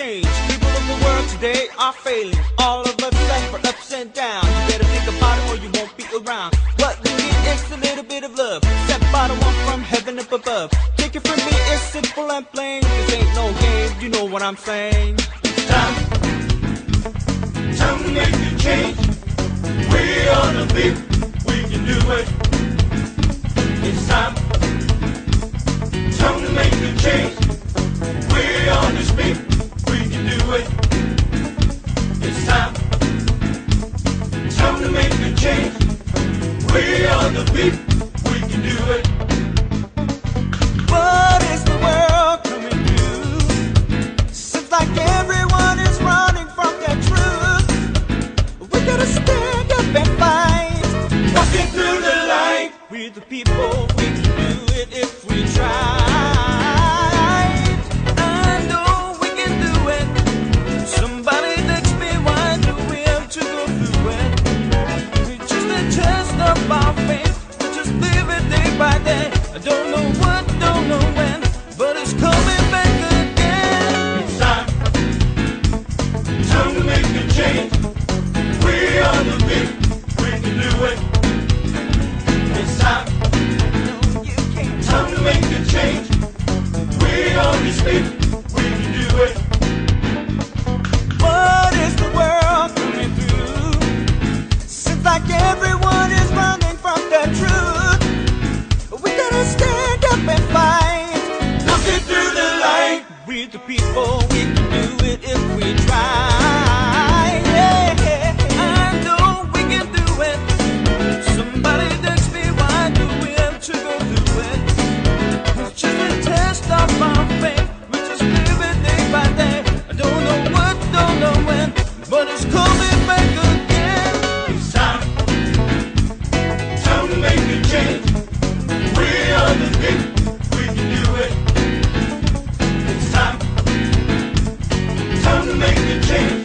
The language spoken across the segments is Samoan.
change. People of the world today are failing. All of us suffer ups and downs. You better think about it or you won't be around. What we need is a little bit of love, sent by the one from heaven up above. Take it from me, it's simple and plain. This ain't no game, you know what I'm saying. It's time, time to make a change. We are the people, we can do it. It's time, time to make a change. We are the people, we can do it. It's time, time to make a change. We are the people, we can do it. What is the world coming to? Seems like everyone is running from the truth. We gotta stand up and fight. Walking through the light. We the people, we can do it if we try. I know we can do it. Somebody text me, why do we have to go through it? We just adjust up our faith. We just live it day by day. I don't know what, don't know when, but it's coming back again. It's time, time to make a change. We are the people, we can do it. It's time, No, you can't. time to make a change. We are the people, we can do it. What is the world coming through? Seems like everyone is running from the truth. We gotta stand up and fight. Looking through the light. We the people, we can do it if we try. Yeah, I know we can do it. Somebody text me, why do we have to go through it? It's just a test of our faith. We just live it day by day. I don't know what, don't know when, but it's coming back again. It's time, time to make a change. We are the people, we can do it. It's time, time to make a change.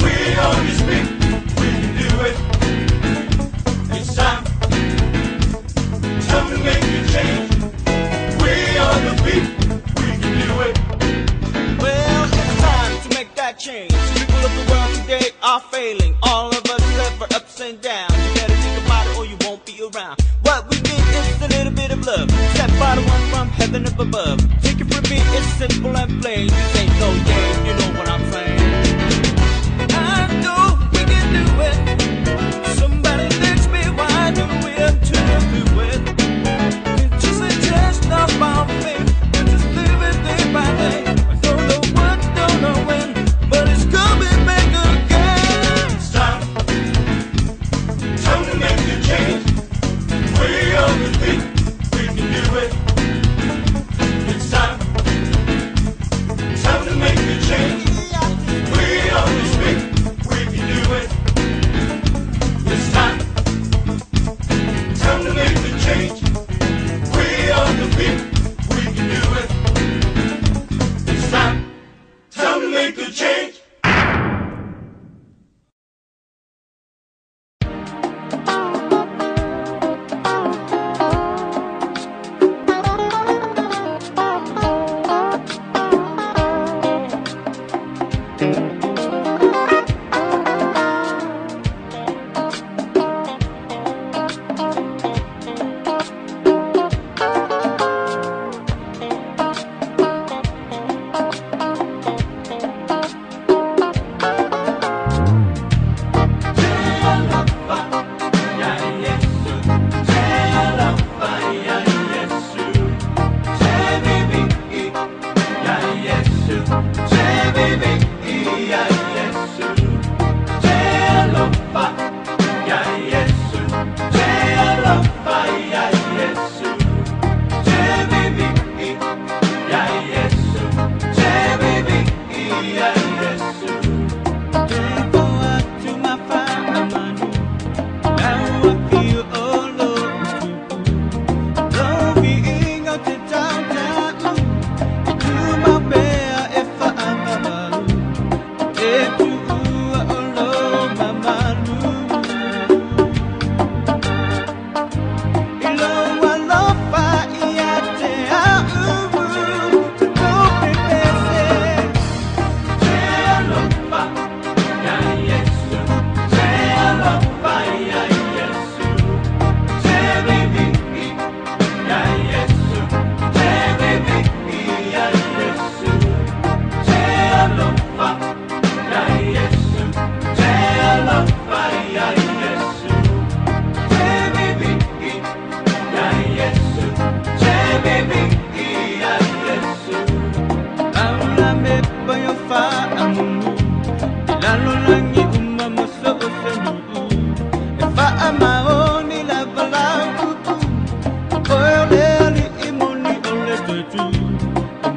We are the people, we can do it. It's time, time to make a change. We are the people, we can do it. Well, it's time to make that change. People of the world today are failing. All of us suffer ups and downs. You better think about it or you won't be around. What we need is a little bit of love, sent by the one from heaven up above. Take it from me, it's simple and plain. This ain't no game, you know what I'm saying. I know we can do it. Somebody text me, why do we have to do it? It's just a test of our faith. We just live it day by day. I don't know what, don't know when, but it's coming back again. It's time, time to make a change. We are the people, we can do it. It's time, time to make a change.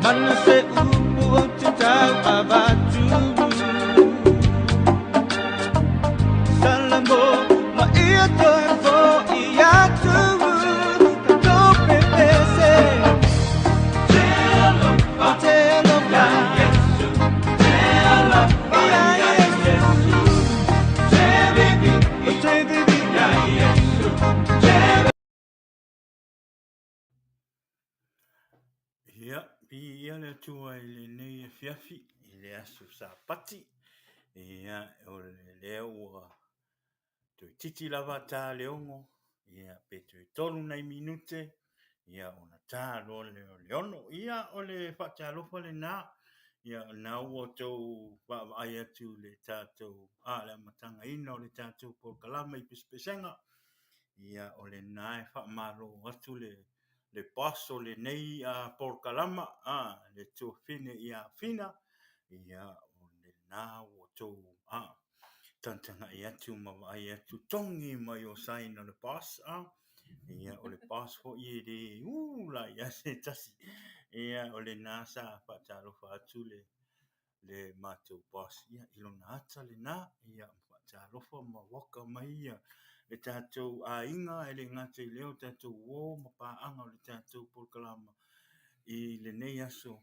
Mana se upu o te tau avatu Salamo ma ia toe fo i atu Ka tō pepese Te alofa Te alofa Ia Yesu Te alofa Ia Yesu Te vivi Te vivi Ia Yesu Te Ia, viia le Atua i lenei afiafi, i le aso Sapati. Ia, o lea ua toeitiiti lava ta le 6, ia, pe toe 3 nai minute, ia, ona ta loa lea o le 6. Ia, o le faatalofa lena, ia, o lena ua outou vaavaai atu i le tatou, a, le amataga-ina o le tatou polokalame i pesepesega. Ia, o lena e faamalo atu le le boss o lenei polokalama, le tuafafine ia Fina, ia, o lena ua outou tagatagai atu ma vaai atu, togi mai o sign o le boss, ia, o le boss foi e le ū la ia se tasi. Ia, o lena sa faatalofa atu le le matou boss ia i lona ata lena, ia faatalofa ma welcome mai ia le tatou aiga e le gata i lea o tatou uo ma paaga o le tatou polokalama i lenei aso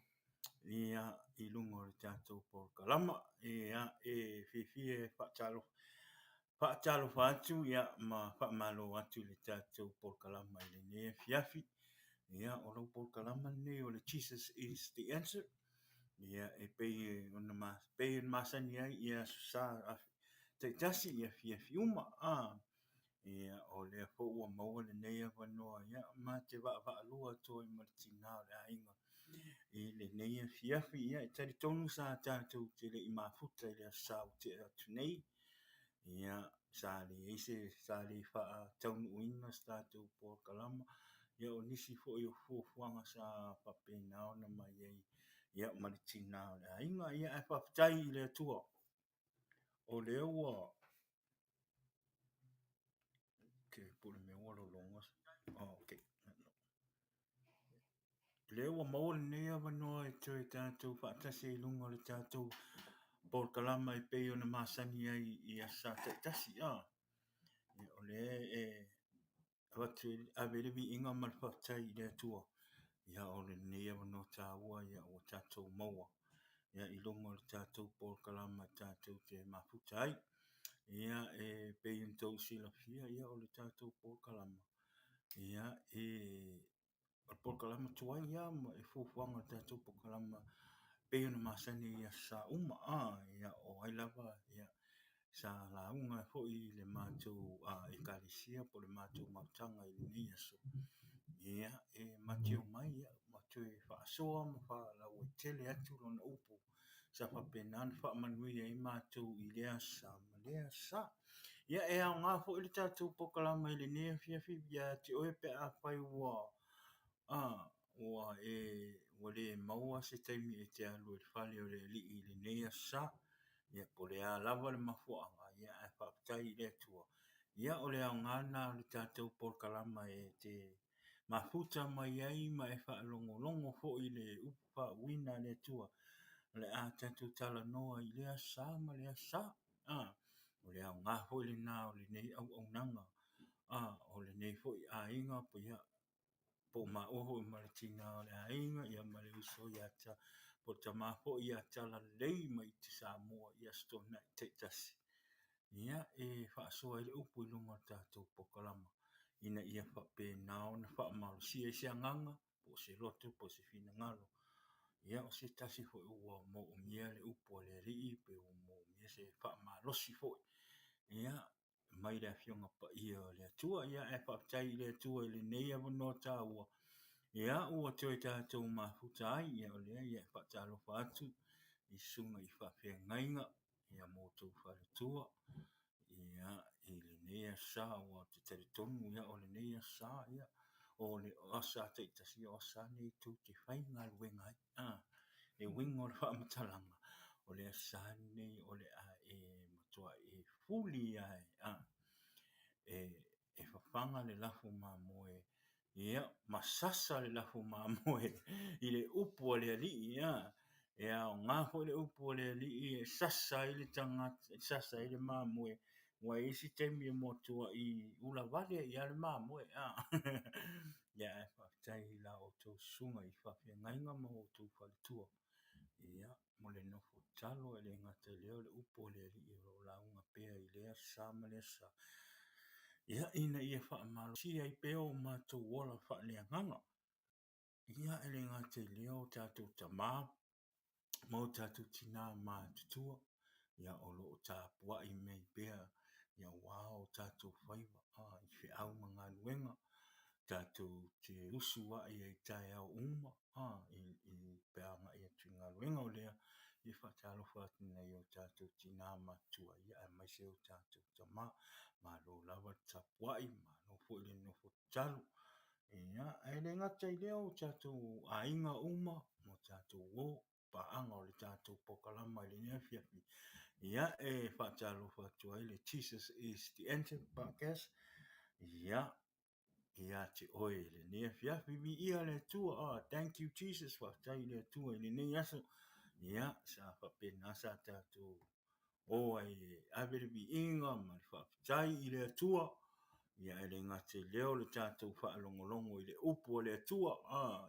ia i luga o le tatou polokalama. Ia e fiafia e faatalofa faatalofa atu ia ma faamalo atu i le tatou polokalama i lenei afiafi. Ia o lau polokalama lenei o le Jesus is the answer. Ia e pei ona ma, pei ona masani ai i aso sa taitasi i afiafi uma. A, ia o lea foi ua maua lenei avanoa, ia ma te vaavaalua atu ai ma le tinā o le aiga i lenei afiafi. Ia e talitonu sa tatou te le i mafuta i le aso sa ua tea atu nei. Ia, sa leai se, sa le faataunuuina se tatou polokalama. Ia o nisi foi o fuafuaga sa faapena ona mai ai ia ma le tinā o le aiga. Ia ae faafetai i le Atua, o lea ua okay, po o le mea ua lologa. Oh, okay. O lea ua maua lenei avanoa e toe tatou faatasi ai i luga o le tatou polokalama e pei ona masani ai i aso Sa taitasi. A, o lea e avatu ai, ave ai le viiga ma le faafetai i le Atua, ia o lenei avanoa taua ia ua tatou maua ia i luga o le tatou polokalama e tatou te mafuta ai. Ia e pei ona outou silafia ia o le tatou polokalama, ia e o le polokalama tuai lava ma e fuafuaga o le tatou polokalama pei ona masani i aso Sa uma. A, ia o ai lava ia sa lauga ai foi i le matou Ekalesia po o le matou mafutaga i lenei aso, ia e matou omai ma toe faasoa ma faalauaitele atu lona upu sa faapena ona faamanuia ai matou i lea aso Sa ma lea aso Sa. Ia e aoga foi le tatou polokalama i lenei afiafi ia te oe pe afai ua a ua e ua le maua se taimi e te alu ai i le fale o le Alii i lenei aso Sa. Ia po o le a lava le mafuaaga, ia ae faafetai i le Atua. Ia o le aoga lena o le tatou polokalama e te mafuta mai ai ma e faalogologo foi i le upu faauuina a le Atua. O le a tatou talanoa i lea aso Sa ma lea aso Sa. A, o le aoga foi lena o lenei auaunaga, a, o lenei foi aiga, ia, po o maua foi ma le tina o le aiga, ia ma le uso ia po o le tama foi ia Talalelei mai Samoa i Aso Toonai taitasi. Ia, e faasoa ai le upu i luga o le tatou polokalama ina ia faapena ona faamalosia ai se agaga po o se loto po o se finagalo. Ia, o se tasi foi ua moomia le upu a le Alii pe ua moomia se faamalosi foi, ia, mai le Afioga Paia o le Atua. Ia, ae faafetai i le Atua i lenei avanoa taua, ia, ua toe tatou mafuta ai. Ia, o lea ia e faatalofa atu i susuga i faafeagaiga, ia, ma outou faletua, ia, i lenei Aso Sa, aua ou te talitonu, ia, o lenei Aso Sa, ia, o le Aso Sa taitasi, o Aso Sa nei tou te faigaluega ai. A, le uiga o le faamatalaga, o le Aso Sa lenei o le a e matua e fuli lava e, a, e fafaga le lafo mamoe. Ia, ma sasa le lafo mamoe i le upu a le Alii, ia. E aoga foi le upu a le Alii e sasa ai le tagata, e sasa ai le mamoe, aua e i ai isi taimi e matuai ula vale ai lava le mamoe. Ia, ae faafetai i la outou susuga i faafeagaiga ma outou faletua, ia, mo le nofo tatalo, e le gata i lea o le upu a le Alii o lo o lauga pea i lea sa ma lea sa, ia, ina ia faamalosia ai pea o matou ola faaleagaga. Ia, e le gata i lea o tatou tama ma o tatou tina matutua, ia, o lo o tapuai mai pea aua o tatou faiva i feau ma galuega, tatou te usu ai i taeao uma pe a agai atu i galuega. O lea e faatalofa atu i nai o tatou tina matutua aemaise o tatou tama. Malo lava le tapuai, malo foi le nofo tatalo. Ia, e le gata i lea o tatou aiga uma ma tatou uo, paaga o le tatou polokalama i lenei afiafi. Ia, e faatalofa atu ai le Jesus is the Answer Podcast. Ia, ia te oe i lenei afiafi, viia le Atua. Oh, thank you Jesus, faafetai i le Atua i lenei aso. Ia, sa faapena sa tatou o ai e ave le viiga ma le faafetai i le Atua. Ia, e le gata i lea o le tatou faalogologo i le upu a le Atua,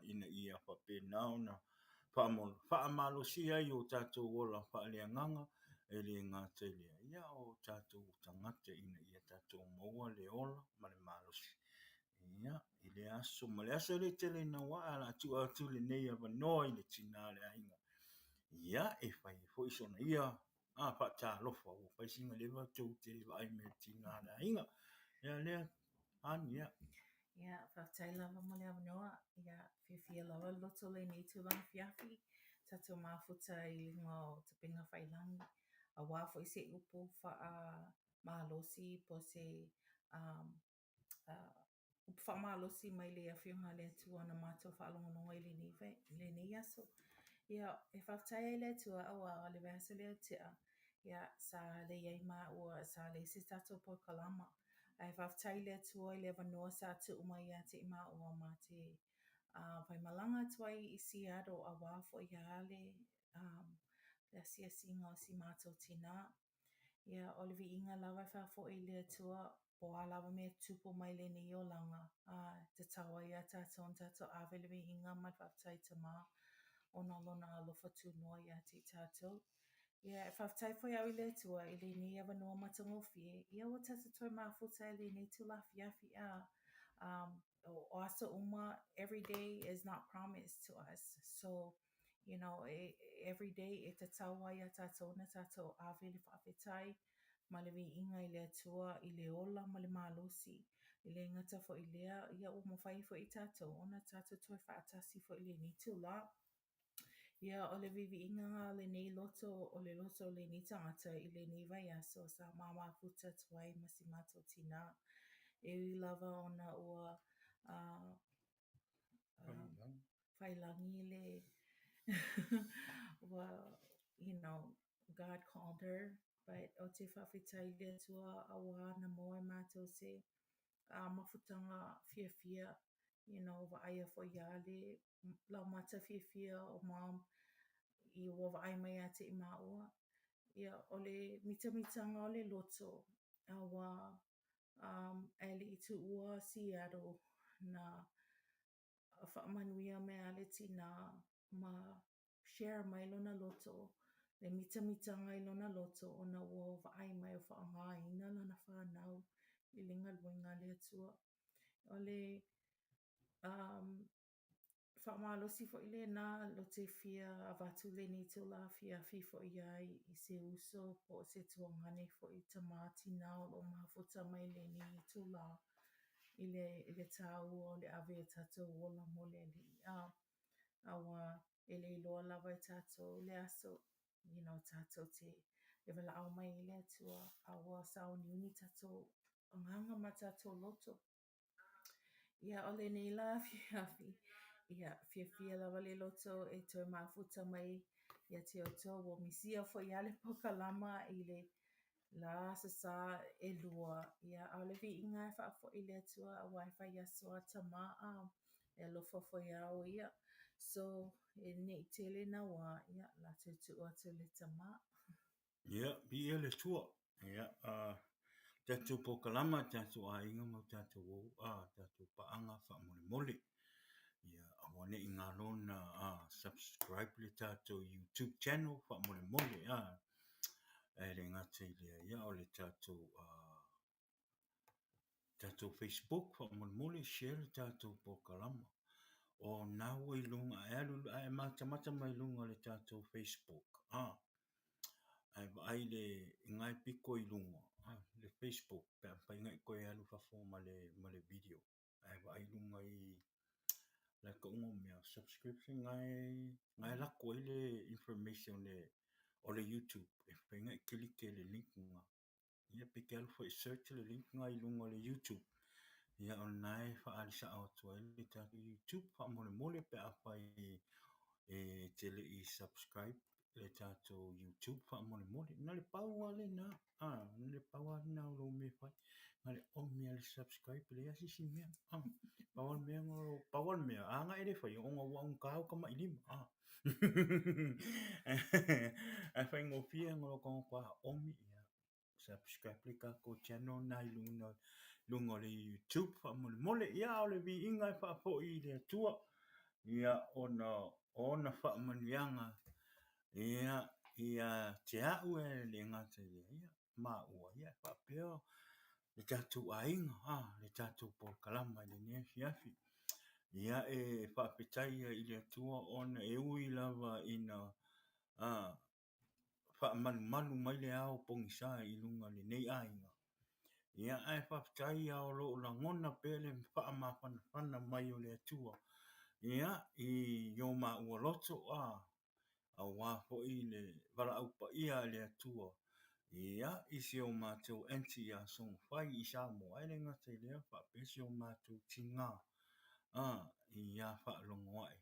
ina ia faapena ona faamalosia ai o tatou ola faaleagaga, e le gata i lea, ia o tatou tagata ina ia tatou maua le ola ma le malosi. Ia, i le aso ma le aso e le tele naua ae o le a tuu atu lenei avanoa i le tina o le aiga. Ia, e fai ai foi sona ia faatalofa, ua fai sina leva tou te le vaai mai i le tina o le aiga. Ia lea, Ani, ia. Ia, faafetai lava mo le avanoa. Ia, fiafia lava le loto i lenei itula afiafi, tatou mafuta i luga o upega tafailagi, aua foi se upu faamalosi po o se um, upu faamalosi mai le Afioga a le Atua na matou faalogologo i lenei, lenei aso. Ia, e faafetai ai i le Atua auā o le vaiaso lea ua tea, ia, sa leai maua, sa leai se tatou polokalama. Ae faafetai i le Atua i le avanoa sa tuu mai ia te i maua ma te faimalaga atu ai i Seattle auā foi ia le um, le asiasiga o si matou tinā. Ia, o le viiga lava e faafoi i le Atua, po o a lava mea e tupu mai i lenei olaga, a tatau ai ia tatou ona tatou ave le viiga ma le faafetai i Tamā ona o lona alofa tunoa ia te i tatou. Ia, e faafetai foi au i le Atua i lenei avanoa matagofie, ia ua tatou toe mafuta i lenei itula afiafi, a um, o aso uma, every day is not promised to us. So, you know, e, every day e tatau ai ia tatou ona tatou ave le faafetai ma le viiga i le Atua i le ola ma le malosi. E le gata foi i lea, ia ua mafai foi e tatou ona tatou toe faatasi foi i lenei itula. Ia, o le viiviiga o lenei loto, o le loto o lenei tagata i lenei vaiaso sa ma mafuta atu ai ma si matou tinā. E ui lava ona ua failangi le ua, you know, God called her, but ou te faafetai i le Atua auā na maua e matou se mafutaga fiafia, you know, vaaia foi ia le laumata fiafia o mom i ua vaai mai ia te i māua. Ia, o le mitamitaga o le loto, auā um, ae le i tuua Seattle na faamanuia mai a le tinā ma share mai lona loto, le mitamitaga i lona loto ona ua vaai mai o faaaogaina lana fanau i le galuega a le Atua. O le um, faamalosi foi lena ou te fia avatu lenei itula afiafi foi ai i se uso po o se tuagane foi tamā tinā o lo o mafuta mai lenei itula i le, i le tāua o le ave o tatou ola mo le Alii. A, auā e le iloa lava e tatou le aso, you know, tatou te e valaau mai ai le Atua, a ua sāuniuni tatou agaga ma tatou loto. Ia, o lenei la afiafi, ia, fiafia lava le loto e toe mafuta mai ia te outou. Ua misia foi lava le polokalama i le, La Aso Sa ʻelua, ia, ʻaʻole viiga e faafoi i le Atua auā e fai aso a tamā a e alofa foi iā oe ia. So, e nei tele nā wā, ia, la toe tuu atu le tamā. Ia, viia le Atua. Ia, a tatou polokalama, tatou aiga ma tatou ou, a tatou paaga faamolemole. Ia, aua ne i galo ona a subscribe le tatou YouTube channel faamolemole, a. E le gata i lea, ia, o le tatou a tatou Facebook faamolemole, share le tatou polokalama. O na ua i luga, e alu, a e matamata mai i luga o le tatou Facebook, a. Ae vaai i le gae pito i luga, le Facebook, pe a mafai ona e toe alu i fafo ma le, ma le video. Ae vaai i luga i le tauga o mea, subscription, gae, gae lako ai le information le, o le YouTube. E mafai ona e kilike i le link lena. Ia pe te alu foi e search le link lena i luga o le YouTube. Ia o lena e faaali sao atu ai le tatou YouTube faamolemole pe afai e te le i subscribe le tatou YouTube faamolemole. Na o le pau lava lena, a, na o le pau lava lena o lou mea e fai. Na o le omi lava le subscribe, e leai lava se isi mea. A, pau lava le mea, pau lava le mea, a na e le faia, ona ua augata ou tamatilima. A. Ae faigofie ona lou tagata omi, ia, subscribe le tatou channel na i luga, luga o le YouTube faamolemole. Ia, o le viiga e faafoi i le Atua, ia, ona o ona faamanuiaga, ia, ia te au e le gata i lea, ia, maua, ia, e faapea le tatou aiga, a, le tatou polokalama i lenei afiafi. Ia, e faafetai ai i le Atua ona e ui lava ina, a, faamalumalu mai le ao pogisa i luga o lenei aiga. Ia, ae faafetai lava o lo o lagona pea le faamafanafana mai o le Atua, ia, i o maua loto, a, aua foi le valaau paia a le Atua, ia, i si o matou aunty ia Sogafai i Samoa, e le gata i lea, faapea si o matou tinā, a, ia Faalogoae,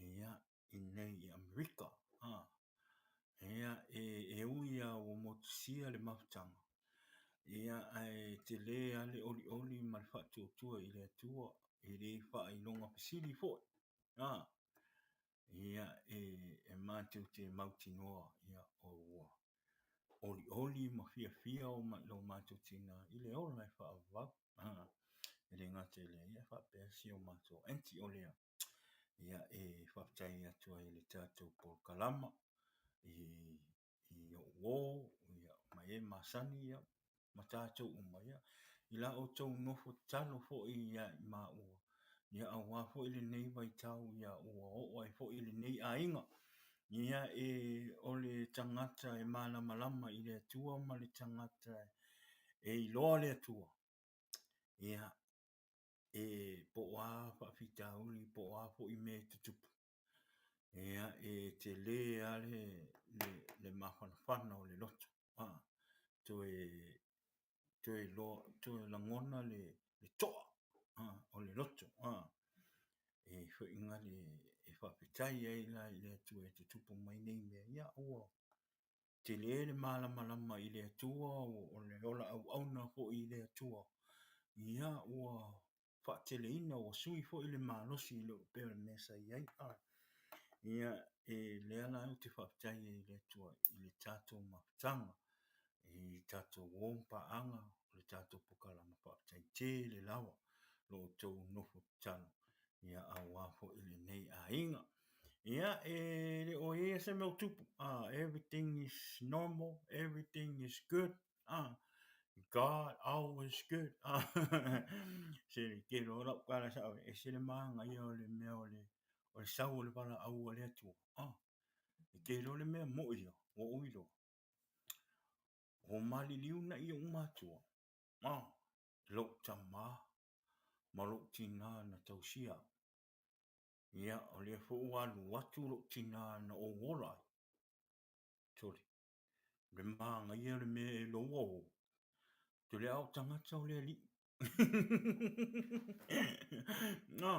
ia, i nei i Amerika, a, ia, e, e ui lava ua motusia le mafutaga, ia, ae tele lava le olioli ma le faatuatua i le Atua, e le faailoga fesili foi, a, ia, e, e matou te mautinoa, ia, ua olioli ma fiafia o lo matou tinā i le ola e faavavau, a, e le gata i lea, ia, e faapea si o matou aunty o Lea. Ia, e faafetai atu ai i le tatou polokalama i, i ou uo, ia, ma e masani, ia, ma tatou uma, ia, i la outou nofo tatalo foi ia i maua, ia, aua foi lenei vaitau, ia, ua oo ai foi lenei aiga, ia, e, o le tagata e malamalama i le Atua ma le tagata e iloa le Atua, ia, e po o a faafitauli po o a foi mea e tutupu, ia, e tele lava le, le, le mafanafana o le loto, a, toe, toe loa, toe lagona le, le toa, a, o le loto, a, e foi le, e faafetai ai la i le Atua e tutupu mai nei mea, ia, ua tele le malamalama i le Atua, o le ola auauna foi i le Atua, ia ua faateleina, ua sui foi le malosi i lou pei o le mea sa i ai. A, ia, e lea la ou te faafetai ai i le Atua i le tatou mafutaga, i tatou uo ma paaga, o le tatou polokalama faafetai tele lava lo outou nofo tatalo, ia aua foi lenei aiga. Ia, e le o i ai se mea o tupu. Ah, everything is normal, everything is good. Ah, God always good. Ah, se ke lo lau kala sa e se le manaia o le mea o le o le sau o le valaau a le Atua. Ah, e ke lo le mea mo'i ia, ua ou iloa. Ua maliliu na'i oʻu matua, ah, lou tamā ma lou tinā na tausia au. Ia, o lea foi ua alu atu lou tinā na ou ola ai. Sole, o le manaia o le mea e loua o, te le ao tagata o le alii. Na,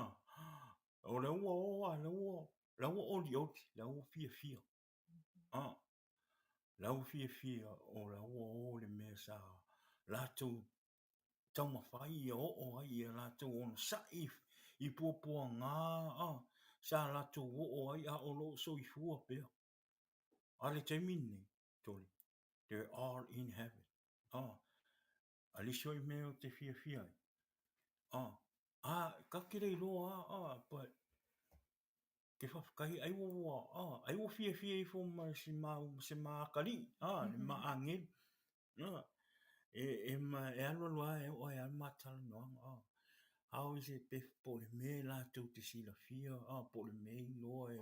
o lea ua o a, lea ua, lea ua olioli, lea ua fiafia. Ah. La ua fiafia o la ua o le mea sa latou taumafai ia oo ai ia latou onosai i puapuaga a sa latou oo ai a o lo o soifua pea. A le taimi lenei, tole, they're all in heaven. A, a le isi foi mea ou te fiafia ai, a, a, ka te le iloa a, a, but, te faafetai ai ua ua a ai ua fiafia ifo ma si ma se ma atalii a le ma agelu a e e ma e alualu lava e oo ai lava le ma talanoaga a how is it pe po o le mea latou te silafia a po o le mea e iloa e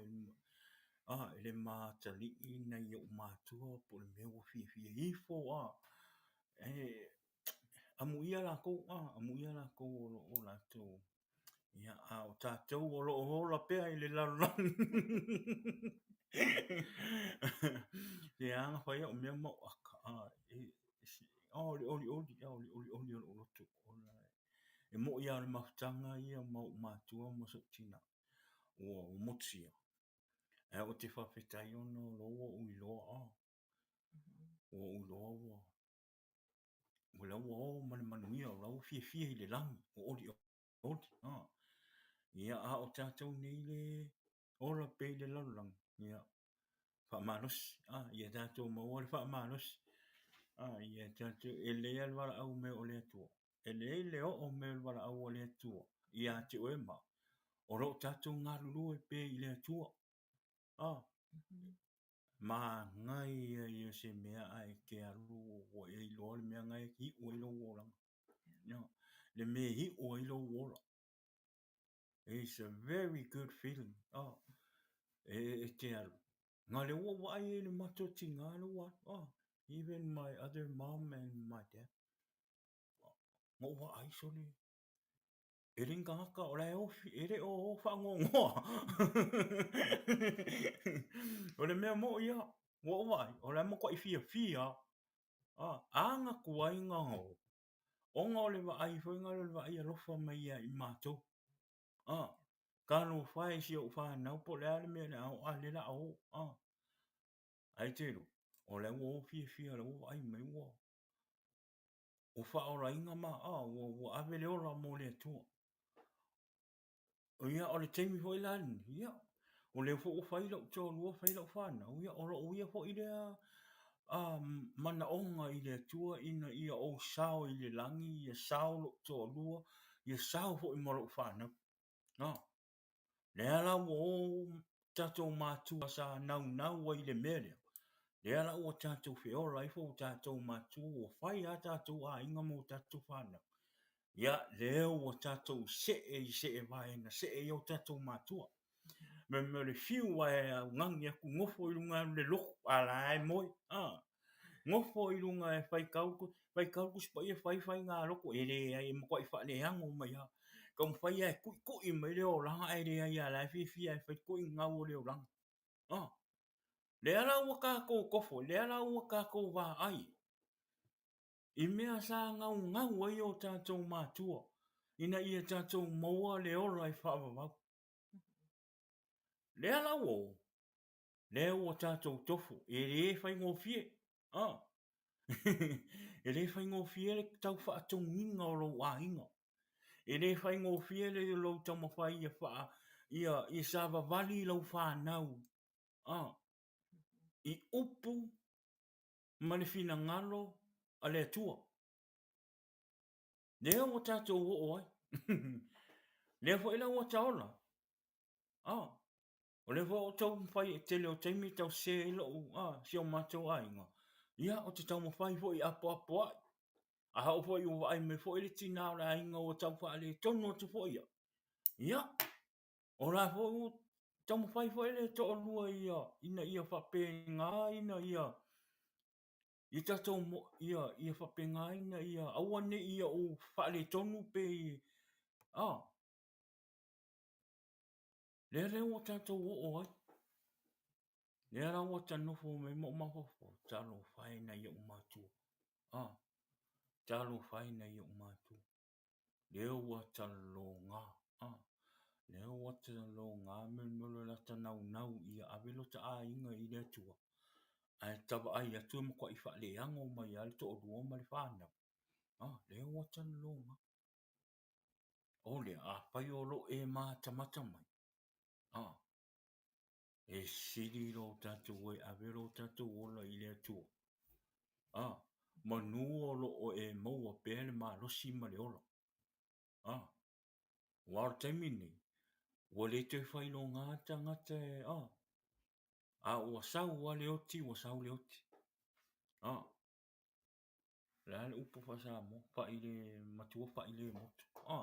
a e le ma atalii nai ou matua po o le mea ua fiafia ifo a e amuia lakou a amuia lakou o lo o latou Ia, a o tatou o lo o ola pea i le lalolagi. Lea lava na fai au mea ma ou aka, a, e, o le olioli, o le olioli o lou loto. E moni lava o le mafutaga ia ma ou matua ma sou tina, ua motusia. Ae ou te faafetai ona o lea ua ou iloa, a, ua ou iloa ua, o la ua o ma le manuia, o la ua fiafia i le lagi, ua olioli. A. Ia, a o tatou nei le ola pea i le lalolagi, ia, faamalosi, a, ia tatou maua le faamalosi. A, ia tatou, e lelei lava le valaau mai o le Atua. E lelei le oo mai o le valaau a le Atua ia te oe ma au, o lo o tatou galulue pea i le Atua. A. Manaia ia o se mea ae e te alu ua e iloa le mea na e iu ai lou olaga. No. Le mea e iu ai lou ola. It's a very good feeling. Oh. E, e te alu. Nga le ua vaai ai le matou tina le ua alu. Oh. Even my other mom and my dad. Oh. Nga ua vaai sole. E le ni tagata o la e o, e le o o faagoagoa. O le mea moʻi ia, ua ou vaai, o la e matuai fiafia a, a na tuai na o, ona o le vaai foi na o le vaai alofa mai ia i matou. A, talofa e i si ou fanau po o le a le mea o le a oo, a o lea o le a o. A, ae te iloa, o la ua o fiafia, o la ua vaai mai ua, ua faaolaina ma, a, ua, ua ave le ola mo le Atua. Ia, o le taimi foi la lenei, ia, o lea foi ua fai lou toalua, fai lau fanau, ia, o lou ia foi lea a, manaoga i le Atua ina ia ou sao i le lagi, ia sao lou toalua, ia sao foi ma lou fanau. A, Lea la ua o tatou matua sa naunau ai i le mea lea, lea la ua tatou feola ifo ua tatou matua ua fai lava tatou aiga ma tatou fanau. Ia, lea ua tatou see i see vaega, see i o tatou matua. Me mea o le fiu ae augani atu nofo i luga o le lotu, a la e moe. A, nofo i luga e faitau, faitau le Tusi Paia, fai faigalotu, e leai, e matuai faaleano mai lava. Taumafai lava e tuitui mai le olaga ae leai lava, o la e fiafia e fai tuigau o le olaga. A, lea la ua tatou tofo, lea la ua tatou vaai i mea sa naunau ai o tatou matua ina ia tatou maua le ola e faavavau. Lea la ua o, lea ua tatou tofo, e le faigofie. A, e le faigofie le tau faatonuina o lou aiga. E le faigofie le lou taumafai ia faa, ia, ia savavali lau fanau, a, i upu ma le finagalo a le Atua. Lea ua tatou oo ai. Lea foi la ua taola. A, o lea foi ua taumafai e tele o taimi e tau sese ai lou, a, si o matou aiga. Ia, ou te taumafai foi e apoapoai. A oo foi ua vaai mai foi le tina o le aiga ua tau faaletonu atu foi ia. Ia, o la foi ua taumafai foi le toalua ia, ina ia faapena ina ia, ia tatou, ia, ia faapena ina ia aua ne i ou faaletonu pe, a, Lea lea ua tatou oo ai. Lea la ua ta nofo mai ma ou mafaufau, talofa e nai ou matua. Ah, talofa e nai ou matua. Lea ua taloga, ah, lea ua taloga me mea o le lata naunau ia ave lota aiga i le Atua. Ae ta vaai atu e matuai faaleago mai lava le toalua ma le fanau, a, lea ua talaloga. O lea, afai o lo o e matamata mai, a, e sili lo tatou e ave lo tatou ola i le Atua. A, manu o lo o e maua pea le malosi ma le ola. A, aua o le taimi lenei, ua le toe failoga tagata e, a, a ua sau lava le oti, ua sau le oti. A, o le a le upu faa-Samoa, pai le matua, pai le motu. A,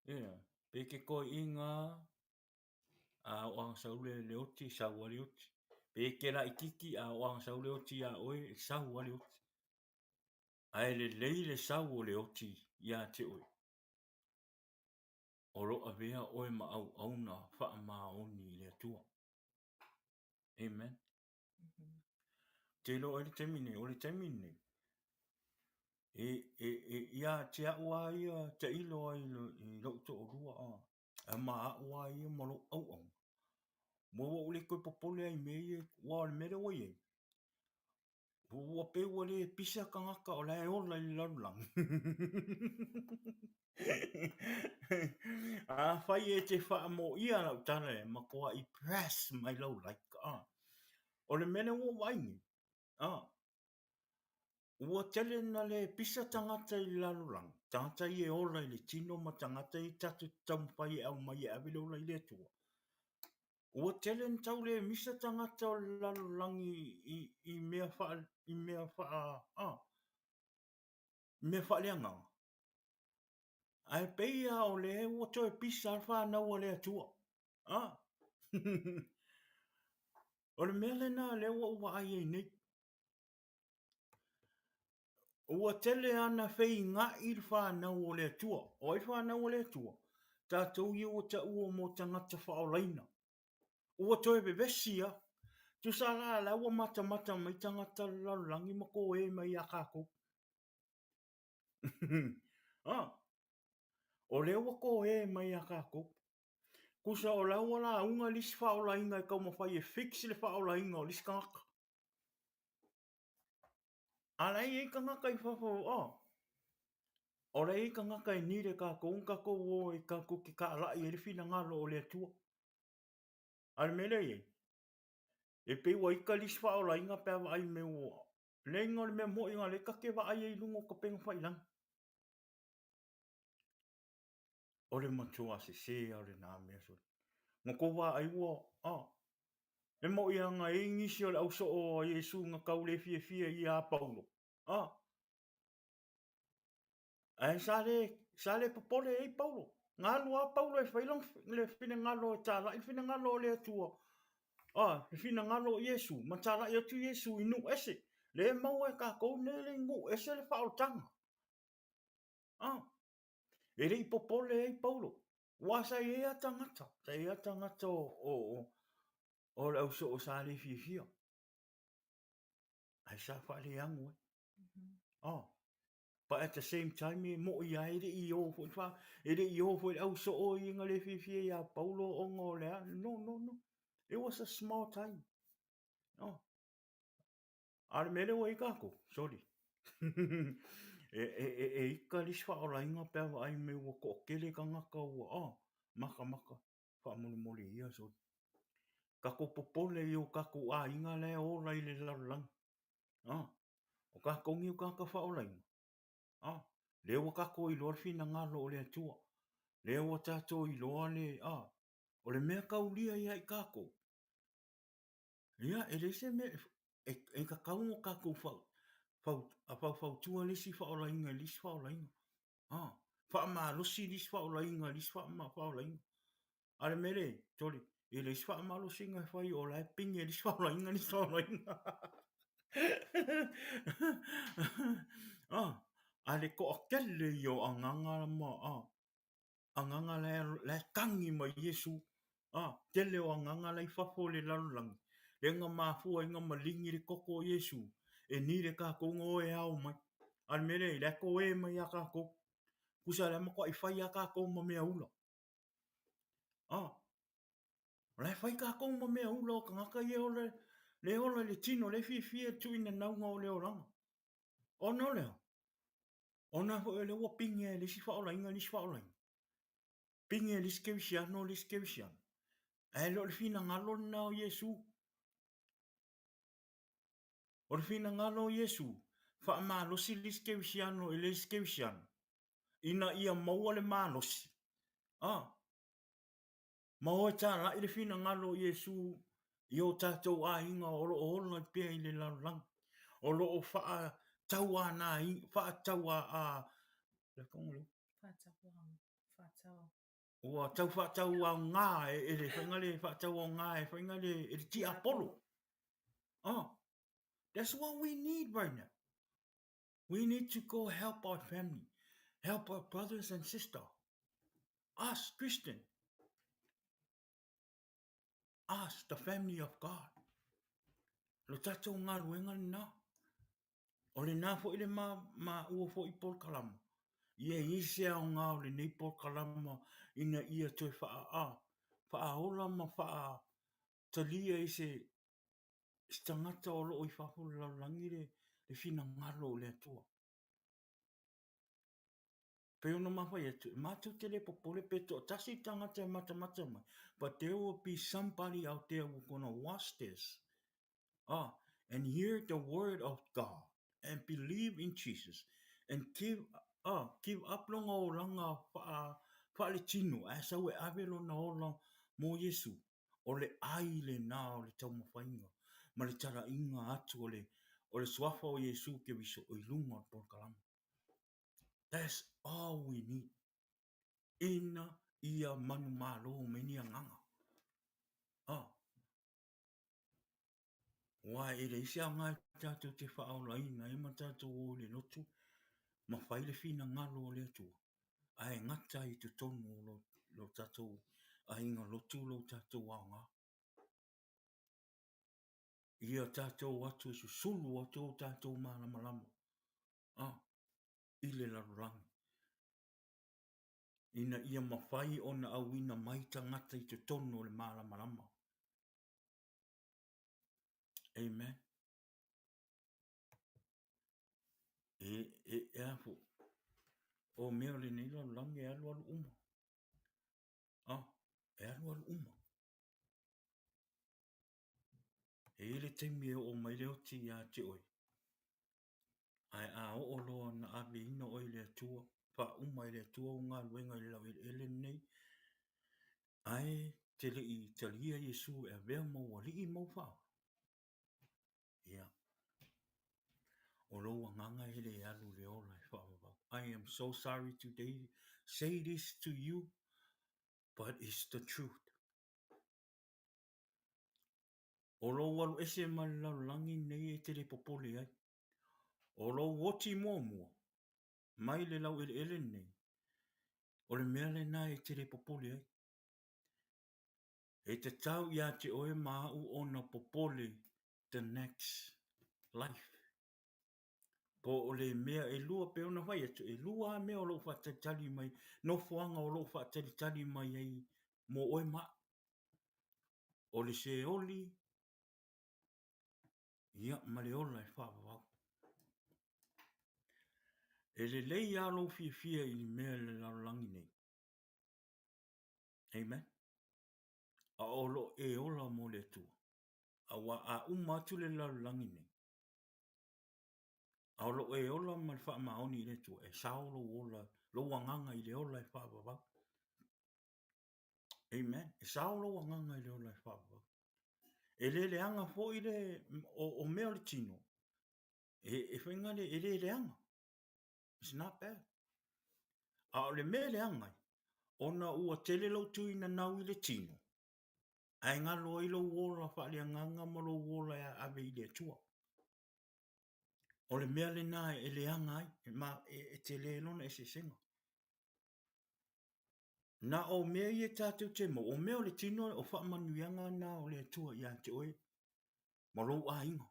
ia, pe te toeaina lava, a oo lava ina sau le oti, sau lava le oti. Pe e te laitiiti, a oo lava ina sau le oti ia oe, e sau lava le oti. Ae lelei le sau o le oti ia te oe, o lo o avea oe ma auauna faamaoni i le Atua. Amen. Ou te iloa ai le taimi lenei, o le taimi lenei, e, e, e, ia te au lava ia tailo ai i lou toalua, a, ma au lava ia ma lou auauna, ua ou le toe popole lava i mea ia, aua o le mea lea ua i ai, Ua pei ua le pisa tagata o la e ola i le lalolagi. Afai e te faamoia lau tala e matuai press mai lau like. Ah. O le mea lea ua ou vaai nei, ah, ua tele na le pisa tagata i le lalolagi, tagata ia e ola i le tino ma tagata ia tatou te taumafai e aumai e ave le ola i le Atua. Ua tele na tau le misa tagata o le lalolagi i, i mea faa, i mea faa, ah, mea faaleagaga. Ae pei lava o lea ua toe pisa le fanau a le Atua. Ah. o le mea lena lea ua ou vaai ai nei. Ua tele ana feiga'i le fanau o le Atua. O ai le fanau a le Atua? Tatou ia ua taua mo tagata faaolaina. Ua toe vevesi lava. Tusa la, la ua matamata mai tagata o le lalolagi ma koe mai iā kākou. Ah, o lea ua koe mai iā kākou. Tusa o la ua lauga le isi faaolaina e taumafai e fix le faaolaina o le isi tagata. A la e i ai tagata i fafo, oh, o la e i ai tagata e need e kākou ona kākou o e kākou te kālaʻi ai le finagalo o le Atua. A o le mea lea e i ai, e pei ua ita le isi faaolaina pe a vaai mai ua, leai o le mea moni lena o lea ta te vaai ai i luga o upega tafailagi. O le matua sese lava o lena mea sole. Na tou vaai ua, a, e moni lava na i ai nisi o le ausoo a Iesu na tau le fiafia ia Paulo, a, ae sa le, sa le popole ai Paulo. Na alu lava Paulo e fai lona, le finagalo e talai le finagalo o le Atua, a, le finagalo o Iesu, ma talai atu Iesu i nuu ese. Lea e maua e tatou nei le nuu ese le faaolataga. A, E le i popole ai Paulo, aua sa i ai lava tagata, sa i ai lava tagata o, o, o, o le ausoo sa le fiafia. Ae sa faaleago ai. Oh. But at the same time, e mo'i lava e le i o foi fa, e le i o foi le ausoo ia na le fiafia iā Paulo ona o le a. No, no, no. It was a small time. Oh. A o le mea lea ua i ai kākou, sorry. e, e, e, e ika le isi faaolaina pe a vaai mai ua toatele tagata ua, oh, matamata, faamolemole ia, sorry. Tatou popole i o tatou aiga la e ola i le lalolagi. Ah, o tatou nei o tagata faaolaina. Ah, lea ua tatou iloa le finagalo o le Atua. Lea ua tatou iloa le, ah, o le mea taulia ia i tatou. Ia, e leai se mea e, e tatau ona tatou fau, fau, faufautua le isi faaolaina i le isi faaolaina. Ah, faamalosi le isi faaolaina i le isi faaolaina. A o le mea lea, tole, e leai se faamalosiga e fai o la e pine le isi faaolaina le isi faaolaina. ah, a le toatele ia o agaga ma, ah, agaga la e, la e tagi mai Iesu, a, tele o agaga la i fafo o le lalolagi, lea na mafua ai na maligi le toto o Iesu, e need e tatou na o e ao mai. A o le mea lea, la e toe mai ia tatou. Tusa la e matuai fai lava tatou ma mea ula. A, o la e fai tatou ma mea ula o tagata ia o le... Le ola i le tino, le fiafia i le tuuinanauga o le olaga. Ona o le a? Ona foi o lea ua pine e le isi faaolaina le isi faaolaina. Pine e le isi kerisiano le isi kerisiano. Ae le o le finagalo lena o Iesu. O le finagalo o Iesu, faamalosi le isi kerisiano i le isi kerisiano, ina ia maua le malosi. A. Ma o e talai le finagalo o Iesu i o tatou aiga o lo o ola pea i le lalolagi, o lo o ua tau faatauaoga e le faiga le faatauaoga e faiga le e le tiapolo. Oh, that's what we need right now. We need to go help our family, help our brothers and sisters. Us Christian. Us, the family of God. Lo tatou galuega lena. O lena foi le ma, maua foi polokalama. Ia i ai se aoga o lenei polokalama ina ia toe faa, faaola ma faatalia i se, se tagata o lo o i fafo o le lalolagi le, le finagalo o le Atua. Pei ona ma fai atu, matou te le popole pe toatasi le tagata e matamata mai, but there will be somebody out there who gonna watch this ah, and hear the word of God and believe in Jesus and give, ah, give up lona olaga faa, faaletino ae sau e ave lona ola mo Iesu. O le ai lena o le taumafaiga ma le talaiga atu o le, o le suafa o Iesu Keriso i luga o le polokalama. That's all we need. Ina ia manumalo mai ni agaga. Oh. Aua e leai se aoga e tatou te faaolaina ai ma tatou o i le lotu ma fai le finagalo o le Atua, ae gata i totonu o lo, lo tatou aiga lotu lo tatou aoga. Ia tatou atu e susulu atu o tatou malamalama ah, i le lalolagi ina ia mafai ona auina mai tagata i totonu o le malamalama. Amen. E, e, e a fo, o mea o lenei lalolagi e alualu uma. Ah, e alualu uma. E i ai le taimi e oo mai le oti iā te oe, ae a oo loa na aveina oe e le Atua, faauma e le Atua ou galuega i le laueleele lenei, ae te le i talia Iesu e avea ma ou Alii ma ou Faaola, ia, o lou agaga e le alu i le ola e faavavau. I am so sorry today say this to you, but it's the truth. O lou alu ese mai le lalolagi nei e te le popole ai. O lou oti muamua mai le laueleele nei, o le mea lena e te le popole ai. E tatau iā te oe ma au ona popole the next life. Po o le mea elua pei ona fai atu, elua lava mea o lo o faatalitali mai, nofoaga o lo o faatalitali mai ai mo oe ma au. O le Seoli, ia, ma le ola e faavavau. E lelei lava lou fiafia i le mea i le lalolagi nei. Amen. A o lo o e ola mo le Atua. Aua a uma atu le lalolagi nei, a o lo o e ola ma le faamaoni i le Atua, e sao lou ola, lou agaga i le ola e faavavau. Amen. E sao lou agaga i le ola e faavavau. E le leaga foi le, o, o mea o le tino, e, e faiga le, e le leaga. It's not bad. A o le mea e leaga ai, ona ua tele lou tuinanau i le tino, ae galo ai lou ola faaleagaga ma lou ola e ave i le Atua. O le mea lena e leaga ai, e, ma, e, e tele lona eseesega. Na o mea ia tatou te mau, o mea o le tino, o faamanuiaga na o le Atua ia te oe ma lou aiga.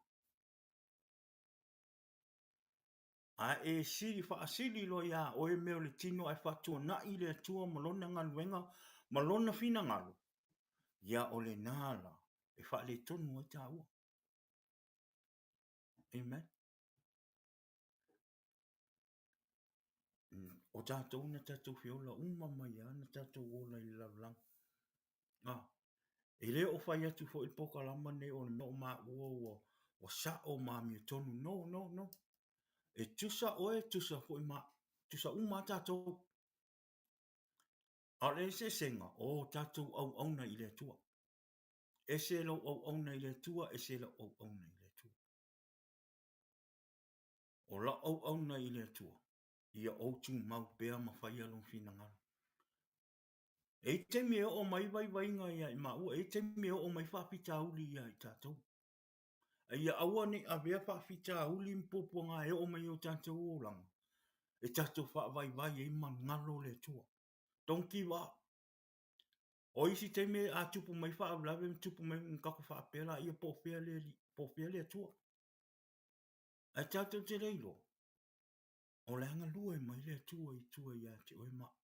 A e sili faasili loa iā oe mea o le tino ae faatuanai le Atua ma Lona galuega ma Lona finagalo, ia o lena la e faaletonu ai tāua. Amen. O tatou na tatou feola uma mai lava na tatou ola i le lalolagi. Ah, e le o fai atu foi le polokalama lenei o le mea o maua ua, ua sao ma amiotonu. No, no, no. E tusa oe, tusa foi ma, tusa uma lava tatou. A o le eseesega, o tatou auauna i le Atua. Ese lou auauna i le Atua, ese lau auauna i le Atua. O lau auauna i le Atua, ia ou tumau pea ma faia Lona finagalo. E i ai taimi e oo mai vaivaiga ia i maua, e i ai taimi e oo mai faafitauli ia i tatou. A ia aua ne i avea faafitauli ma puapuaga e oo mai i o tatou olaga, e tatou faavaivai ai ma galo le Atua. Don't give up. O isi taimi a tupu mai faalavelave ma tupu mai, ona tatou faapea laia po o fea le Alii, po o fea le Atua. Ae tatou te le iloa, o le a galue mai le Atua i tua ia te oe ma au.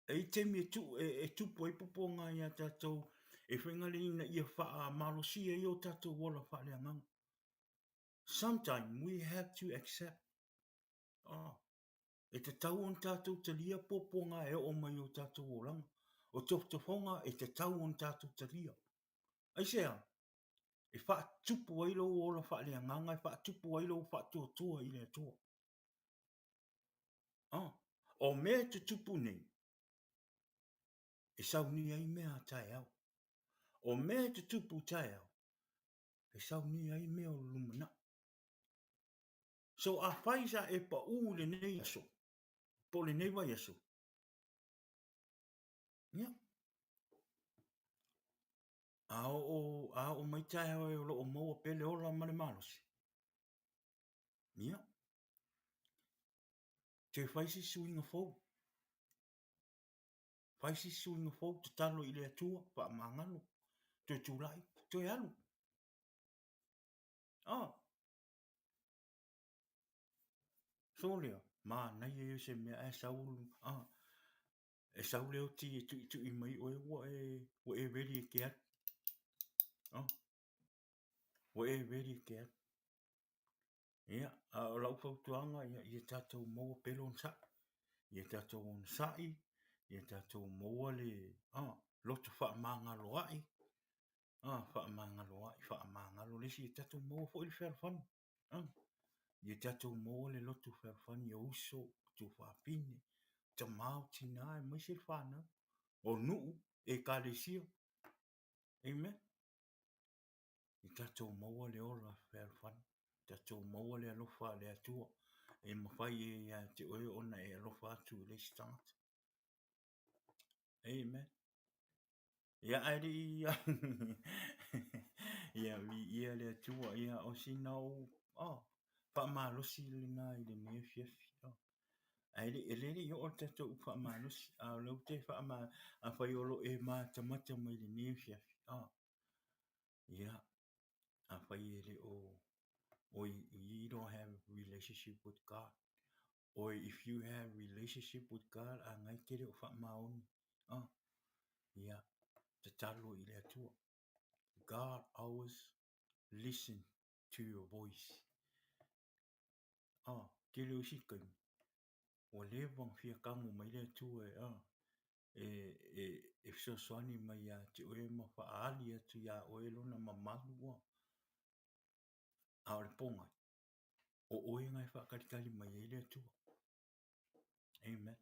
E i ai taimi e, tu, e, e tupu ai puapuaga ia tatou e faiga ina ia faamalosia ai o tatou ola faaleagaga. Sometimes we have to accept. Oh, e tatau ona tatou talia puapuaga e oo mai i o tatou olaga. O tofotofoga e tatau ona tatou talia. Aisea? E faatupu ai lou ola faaleagaga, e faatupu ai lou faatuatua i le Atua. Oh, o mea e tutupu nei, e saunia ai mea a taeao. O mea e tutupu taeao, e saunia ai mea o le lumanai. So afai sa e pau i lenei aso, po o lenei vaiaso, ia, a oo, a oo mai taeao o lo o maua pea le ola ma le malosi, ia, toe fai se suiga fou. Fai se suiga fou, tatalo i le Atua, faamagalo, toe tulai, toe alu. Oh. So lea, manaia ia o se mea ae sau, ah, e sau le oti e tuitui mai oe ua e, ua e ready e te alu. Oh. Ua e ready e te alu. Ia, a o lau fautuaga, ia, ia tatou maua pea le onosai. Ia tatou onosai, ia tatou maua le, ah, loto faamagaloa'i, ah, faamagaloa'i, faamagalo le isi, ia tatou maua foi le fealofani. Ah, ia tatou maua le loto fealofani o uso, o tuafafine, o tama, o tina, aemaise le fanau, o nuu, ekalesia. Amen. Ia tatou maua le ola fealofani, tatou maua le alofa a le Atua e mafai ai ia te oe ona e alofa atu i le isi tagata. Amen. Ia ae le i ia viia le Atua, ia o sina ou oh, faamalosi lena i lenei afiafi. Oh. Ae le, e le le i oo le tatou upu faamalosi, a o lea ou te faama, afai o lo o e matamata mai i lenei afiafi, oh. Ia, afai e le o, or you don't have relationship with God, or if you have relationship with God, a ngai te le o faamaoni, ah, ia, tatalo i le Atua. God always listen to your voice. Ah, tele o isi taimi, ua leva ona fia tago mai le Atua e, ah, e, e, e fesoasoani mai ia te oe ma faaali atu iā oe lona mamalu ua. A o le pōgai, o oe na e faatalitali mai ai le Atua. Amen.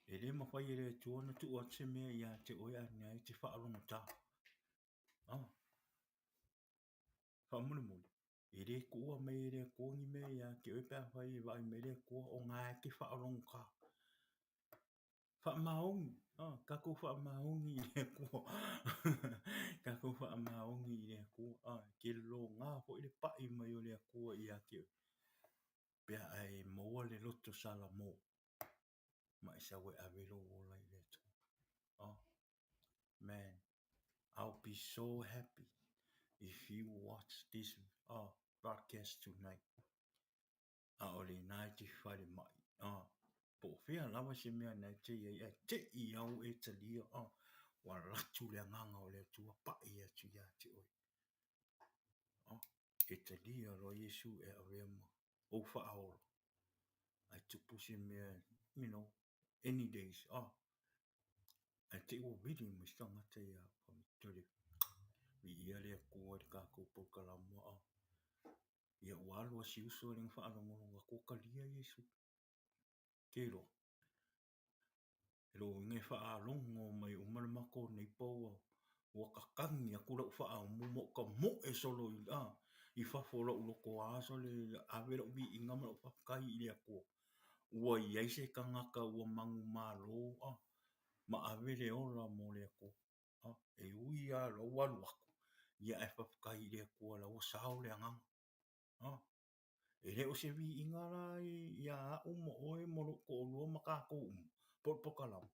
E le mafai e le Atua ona tuu atu se mea ia te oe a nea e te faalogotā. Ah. Faamolemole, e le tuua mai e le Atua ni mea ia te oe pe afai e vaai mai le Atua o na e te faalogotā. Faamaoni, ah, tatou faamaoni i le Atua. Tatou faamaoni i le Atua. Ah, ke loga foi le pai mai o le Atua ia te oe. Pe a e maua le loto salamo, ma e sau e ave lou ola i le Atua. Oh, man, I'll be so happy if you watch this broadcast tonight. A o lena e te falemai, ah, po o fea lava se mea na e te i ai, ae te i au e talia, ah, ua alu atu le agaga o le Atua pai atu ia te oe. Ah, E talia loa Iesu e avea ma ou faaola, ae tupu se mea, you know, any days, oh, ae te i ua vili mai se tagata ia au, viia le Atua i le tatou polokalama, oh. Ia ua alu a si uso e le na faalogologo atu ua talia Iesu. Te iloa. E lou uiga e faalogo mai uma le matou neighbour ua ua tatagi atu lau faaumu ma ou tamoe solo i a i fafo o lou lotoa sole ave lau viiga ma lau faafetai i le Atua ua i ai se tagata ua manumalo a ma ave le ola mo le Atua a e ui lava o la ua alu atu ia ae faafetai i le Atua o la ua sao le agaga a. E le o se viiga la ia au ma oe ma lou toalua ma tatou uma, po o le polokalama,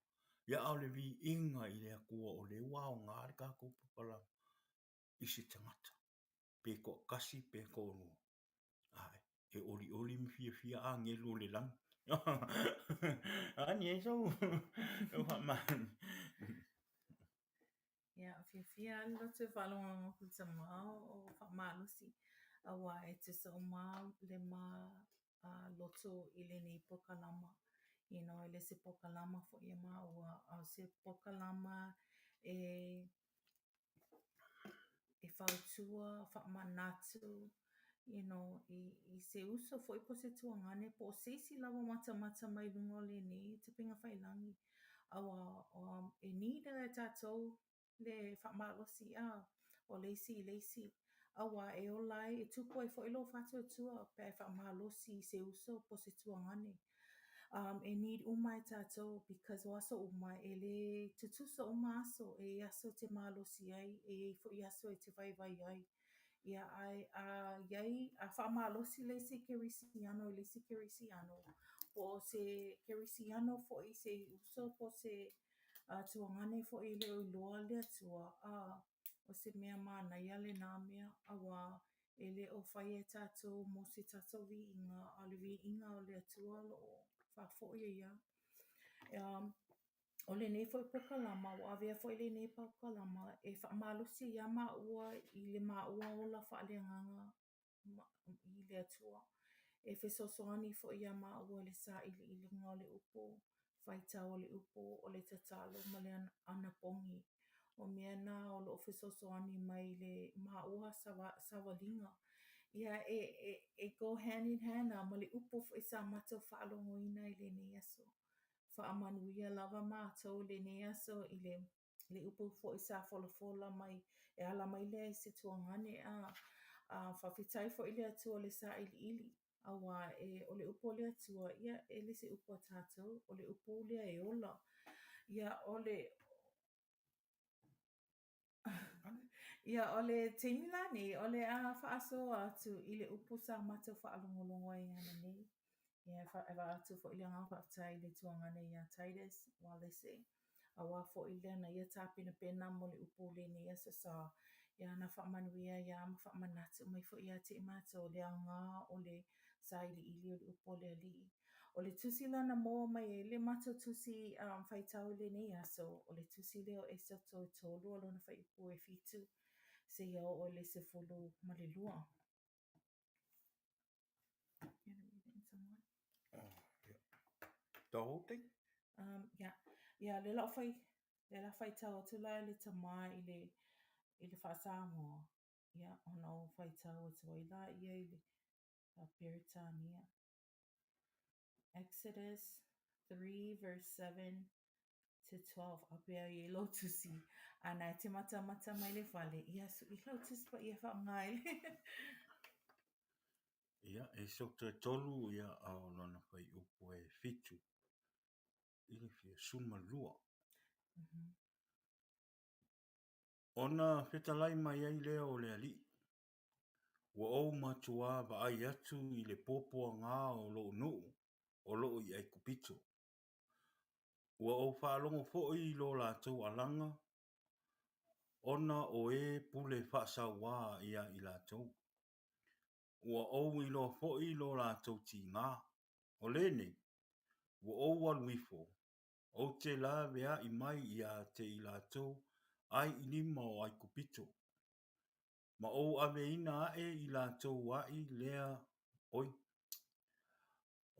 ia a o le viiga i le Atua o lea ua aoga le tatou polokalama i se tagata, pe toatasi pe toalua. Ae, e olioli ma fiafia agelu o le lagi. A ni ai sou faamalo. Ia, fiafia lava le loto e faalogologo atu i le tama o faamalosi, aua e tutusa uma le ma loto i lenei polokalama. You know, e le o se polokalama foi a māua, a o se polokalama e e fautua, faamanatu, you know, i, i se uso foi po o se tuagane po o se isi lava o matamata mai i luga o lenei upegatafailagi. Aua e need e tatou le faamalosi a o le isi i le isi, aua e ola ai, e tupu ai foi lou faatuatua pe a e faamalosi i se uso po o se tuagane. E need uma e tatou because o aso uma e le tutusa uma aso, e i ai aso e te malosi ai, e i ai foi aso e te vaivai ai. Ia ae a i ai, a faamalosi le isi kerisiano i le isi kerisiano, po o se kerisiano foi i se uso po o se tuagane foi e le o iloa le Atua, a, o se mea manaia lena mea, aua e le o faia e tatou mo se tatou viiga, a o le viiga o le Atua o lo o faafoi ai lava. O lenei foi polokalama, ua avea foi lenei polokalama e faamalosi ai ia maua i le maua ola faaleagaga i le Atua. E fesoasoani foi ia maua i le sailiiliga o le upu, faitau o le upu, o le tatalo ma le anapogi. O mea na o lo o fesoasoani mai i le maua savaliga. Ia e, e, e go hand in hand ma le upu foi sa matou faalogoina i lenei aso. Faamanuia lava matou i lenei aso i le le upu foi sa folafola mai e ala mai lea i se tuagane a faafetai foi i le Atua i le sailiili aua e o le upu a le Atua ia e le se upu a tatou o le upu lea e ola ia o le Ia, o le taimi lenei, o le a faasoa atu i le upu sa matou faalogologo ai ananei. Ia, e avatu foi le agaga faafetai i le tuagane ia Titus Ualesi, aua foi lana ia tapenapena mo le upu o lenei aso sa ia na faamanuia ai ma faamanatu mai foi ia te i matou le aoga o le sailiili o le upu a le Alii. O le tusi la na maua mai ai le matou tusi faitau i lenei aso, o le tusi lea o Esoto e 3 o lona fuaiupu e 7 seia oo i le 12. You wanna read it in Samoan? Oh, yeah. The whole thing? Yeah. Yeah, le la fai, le la faitau atu la e le tama i le, i le faa-Samoa. Yeah, ona ou faitau atu ai lea i le Peretania. Exodus 3 verse 7 to 12. Auhea e i ai lou tusi. A na e te matamata mai le fale, ia suʻi lau tusi paia e faaaoga ai. Ia, Esoto e tolu, ia, a o lona fuaiupu e 7 i le fia 12. Ona fetalai mai ai lea o le Alii, Ua ou matuā vaai atu i le puapuaga o lou nuu o lo o i Aikupito. Ua ou faalogo foi i lo latou alaga ona o e pule faasauā iā i latou. Ua ou iloa foi lo latou tigā. O lenei, ua ou alu ifo, ou te laveai mai ia te i latou ai i lima o Aikupito. Ma ou aveina aʻe i latou ai lea, oi,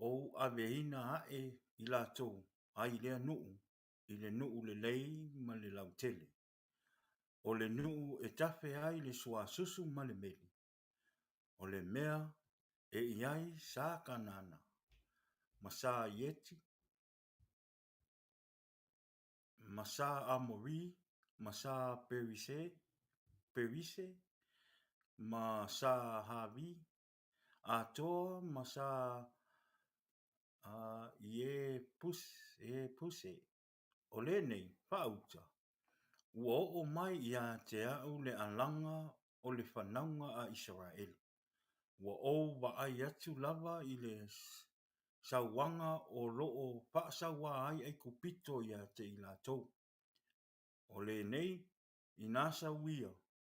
ou aveina aʻe i latou ai lea nuu i le nuu lelei ma le lautele, o le nuu e tafe ai le suasusu ma le meli, o le mea e i ai sa Kanana, ma sa Ieti, ma sa Amori, ma sa Perise, Perise, ma sa Havi, atoa ma sa Iepuse. O lenei faauta, ua oo mai ia te au le alaga o le fanauga a Isaraelu. Ua ou vaai atu lava i le sauaga o loo faasaua ai Aikupito ia te i latou. O lenei, inā sau ia,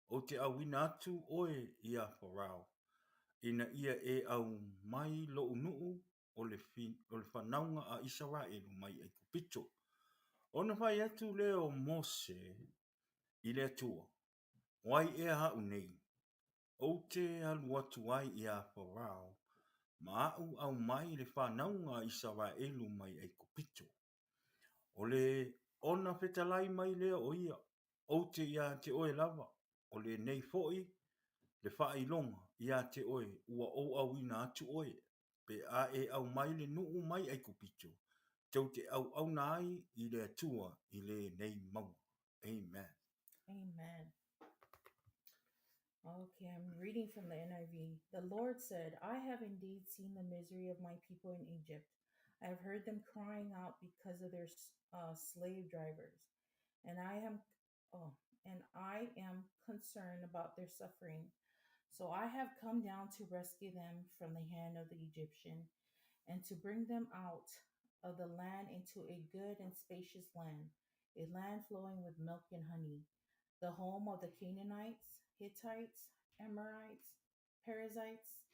ou te auina atu oe iā Farao, ina ia e aumai loʻu nuu o le fanauga a Isaraelu mai Aikupito. Ona fai atu lea o Mose i le Atua, O ai ea aʻu nei, ou te alu atu ai iā Farao ma aʻu aumai le fanauga a Isaraelu mai Aikupito? O le ona fetalai mai lea o ia, Ou te iā te oe lava, o lenei foi le faailoga iā te oe ua ou auina atu oe, pe a e aumai le nuu mai Aikupito, tou te auauna ai i le Atua i lenei mauga. Amen. Amen. Okay, I'm reading from the NIV. The Lord said, I have indeed seen the misery of my people in Egypt. I have heard them crying out because of their uh, slave drivers, and I am oh, and I am concerned about their suffering. So I have come down to rescue them from the hand of the Egyptian and to bring them out of the land into a good and spacious land, a land flowing with milk and honey, the home of the Canaanites, Hittites, Amorites, Perizzites,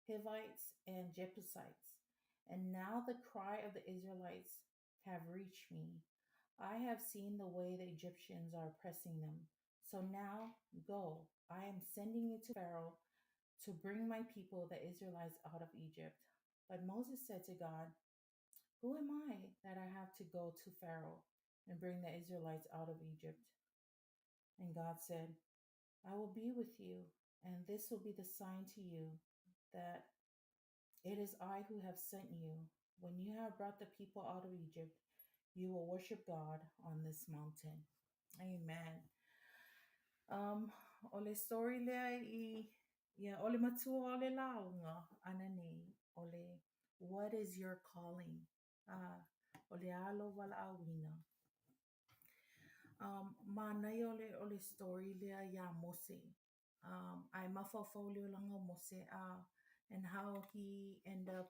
Hivites, and Jebusites. And now the cry of the Israelites have reached me. I have seen the way the Egyptians are oppressing them. So now go, I am sending you to Pharaoh to bring my people, the Israelites, out of Egypt. But Moses said to God, Who am I that I have to go to Pharaoh and bring the Israelites out of Egypt? And God said, I will be with you, and this will be the sign to you that it is I who have sent you. When you have brought the people out of Egypt, you will worship God on this mountain. Amen. Um, o le story lea i, ia, o le matua o le lauga ana nei, o le what is your calling? Uh, o le a lou valaauina. Um, manaia o le, o le story lea iā Mose. Um, ae mafaufau le olaga o Mose uh, and how he end up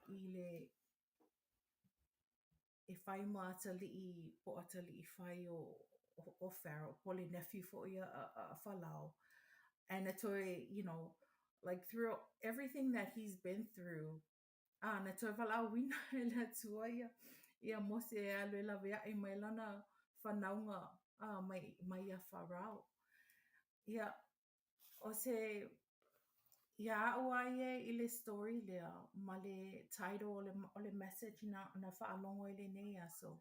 i le e fai ma atalii po atalii fai o, o, o Pharaoh, po le nephew foi a, a, a Falao. And na toe, you know, like through everything that he's been through, ah, na toe valaauina e le Atua ia, ia Mose e alu e lawe aʻe mai lana whanaunga ah, mai, mai ia Farao. Ia, o se, ia aʻu a ia i le story lea ma le title o le, o le message na, na faalogo i lenei aso.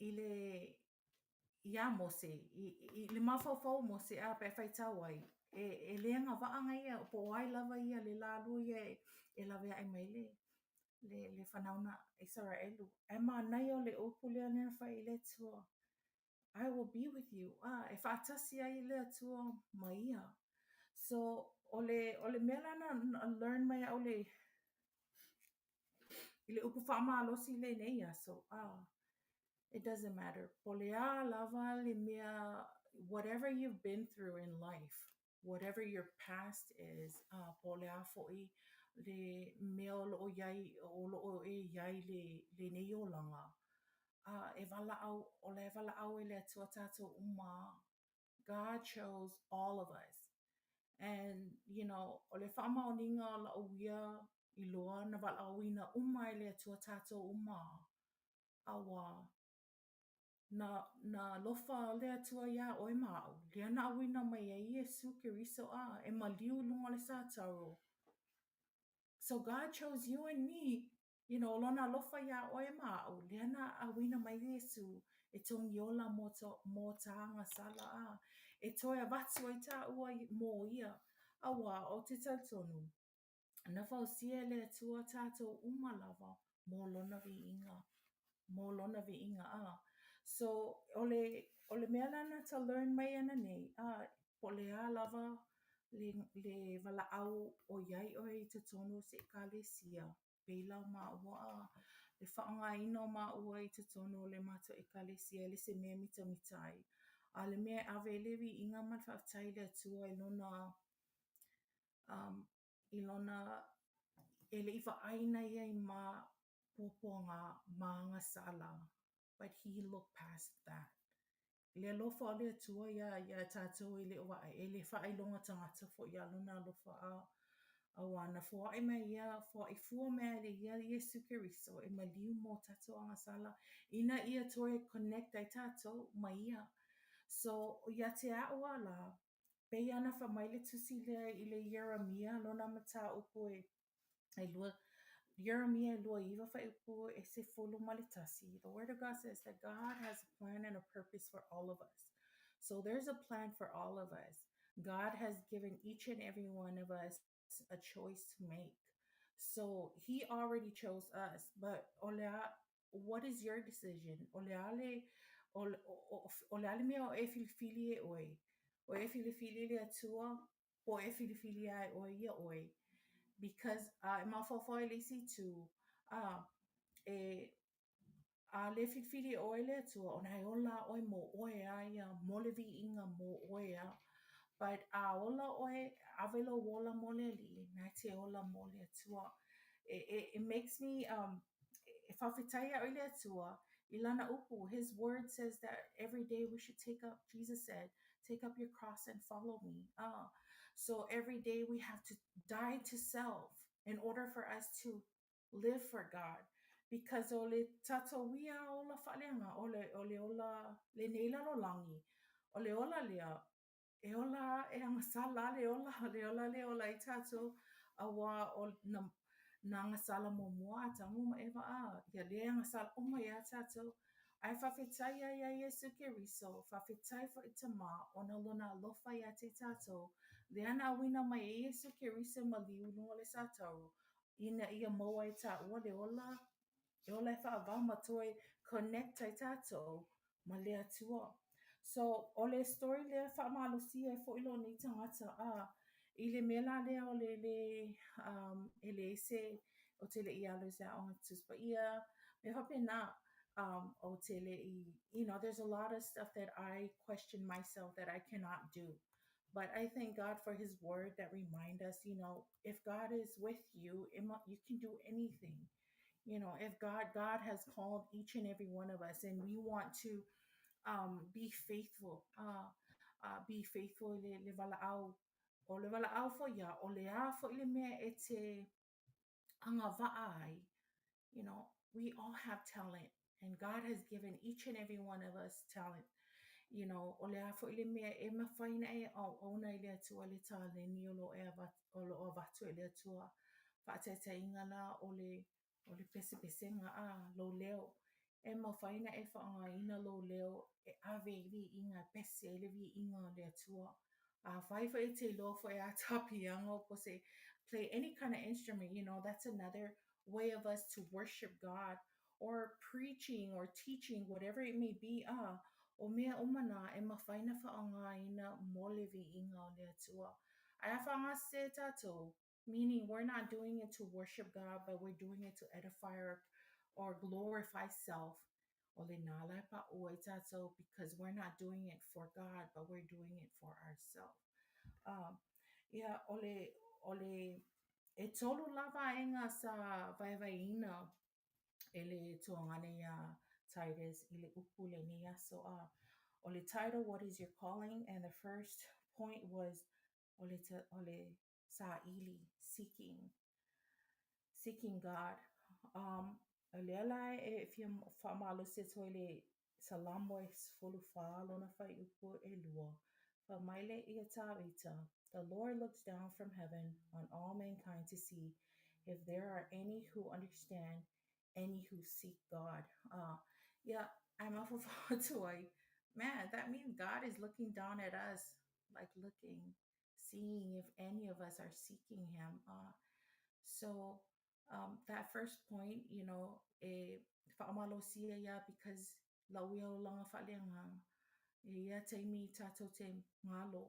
I le, iā Mose, i, i le mafaufau o Mose, a pe a faitau ai, e, e le agavaa na ia, po o ai lava ia le lalua ia e, e lawe aʻe mai le, le, le fanauna Isaraelu. Ae manaia o le upu lea na fai i le Atua, I will be with you. Ah, e faatasi ai le Atua ma ia. So, o le, o le mea la na, na learn mai au le, i le upu faamalosi lenei aso, ah, it doesn't matter. Po le a lava le mea, whatever you've been through in life, whatever your past is, ah, po le a foi le mea o loo iai, o loo e iai le, lenei olaga, ah, e valaau, o la e valaau e le Atua tatou uma. God chose all of us. And, you know, o le faamaoniga o la'u ia iloa na valaauina uma e le Atua tatou uma, auā, Na, na alofa le Atua iā ʻoe ma aʻu, lea na ʻauina mai ai Iesū Keriso a e maliu i luga o le satauro. So God chose you and me, you know, lona alofa iā ʻoe ma aʻu, lea na ʻauina mai Iesū e togi ola mō, mō tā agasala a e toe avatu ai tāua mō ia, auā, ou te talitonu. Na fausia e le Atua tātou uma lava mō lona viiga, mō lona viiga, a. So, o le, o le mea la na ta learn mai ana nei, a, po o le a lava le, le valaau o iai ʻoe i totonu o se ʻekalesia, pela o māua, a, le faaaogaina o māua i totonu o le matou ʻekalesia e le se mea e mitamita ai. A le mea e ave ai le viiga ma le faafetai i le Atua i lona um, i lona e le i vaai ia i ma puapuaga ma agasala, but he looked past that. Le alofa o le Atua iā, iā tātou e le o vaai, e le faailoga tagata foi ia lona alofa a auā na foaʻi mai ia, foaʻi fua mai ai le ia Iesu Keriso e maliu mō tātou agasala, ina ia toe connect ai tātou ma ia. So, ia te aʻu a la, Pei ana fai mai le tusi lea i le Ieremia lona mataupu e ʻelua, Ieremia 29 fuaiupu e 11, The Word of God says that God has a plan and a purpose for all of us. So there's a plan for all of us. God has given each and every one of us a choice to make. So he already chose us, but o le a, what is your decision? O le a le, o, o, o le a le mea o e filifili e ʻoe? O e filifili le Atua, po o e filifili a e ʻoe ia ʻoe. Because a e mafaufau i le isi itu, a e A lē filifili e ʻoe le Atua, ona e ola ʻoe mō ʻoe a ia, mō le viiga mō ʻoe a. But a ola ʻoe, ave lou ola mō le Alii, na e te ola mō le Atua. It, it, it makes me, um, e faafetai aʻu i le Atua, i lana upu, his word says that every day we should take up, Jesus said, take up your cross and follow me. So every day we have to die to self in order for us to live for God because o le tatou ia ola faaleaga, o le, o le ola lenei lalolagi, o le ola lea, e ola e agasala le ola, le ola lea e ola ai tatou, auā o na, na agasala muamua Atamu ma Eva a, ia lea e agasala uma iā tatou. Ae faafetai ai iā Iesu Keriso, faafetai foi Tamā ona lona alofa iā te tatou, lea na ʻauina mai e Iesu Keriso e maliu i luga o le satauro, ina ia maua ai tāua le ola, e ola e faavavau ma toe connect ai tātou ma le Atua. So, o le story lea faamalosi ai foi lou nei tagata a i le mea la lea o le le um, e leai se ou te le i alu i se aoga Tusi Paia, mea faapena, um, ou te le i, you know, there's a lot of stuff that I question myself that I cannot do. But I thank God for his word that remind us, you know, if God is with you, you can do anything. You know, if God God has called each and every one of us and we want to um, be faithful, uh, uh, be faithful i le, le valaau. O le valaau foi ia, o le a foi le mea e te agavaa ai, you know, we all have talent and God has given each and every one of us talent. You know, o le a foi le mea e mafai na e auauna i le Atua le taleni o lo e avatu, o lo o avatu e le Atua. Faataitaiga la o le, o le pesepesega a lou leo. E mafai na e faaaogaina lou leo e ave ai viiga, e pese ai le viiga o le Atua. Afai foi e te iloa foi e ata piano po se play any kind of instrument, you know, that's another way of us to worship God or preaching or teaching, whatever it may be, ah, o mea uma nā e mafai na faaaogaina mo le viiga o le Atua. Ae a faaaogasese e tātou, meaning we're not doing it to worship God, but we're doing it to edify or, or glorify self. O le nā la e paʻu ai tātou because we're not doing it for God, but we're doing it for ourselves. Ia, o le, o le, ʻetolu la vaega sa vaevaeina e le tuagane iā Titus i le upu i lenei aso a o le title What is your calling and the first point was o le, o le saili, seeking, seeking God. Um, o lea la e fia faamalosi atu ai le Salamo e 14 lona fuaiupu ʻelua, fai mai le ia Tāvita, The Lord looks down from heaven on all mankind to see if there are any who understand, any who seek God. Ia, ae mafaufau atu ai, man, that means God is looking down at us, like looking, seeing if any of us are seeking him. So, that first point, you know, e whaamalosia ia because lau ia olaga faaleagaga, e ia taimi tatou te galo,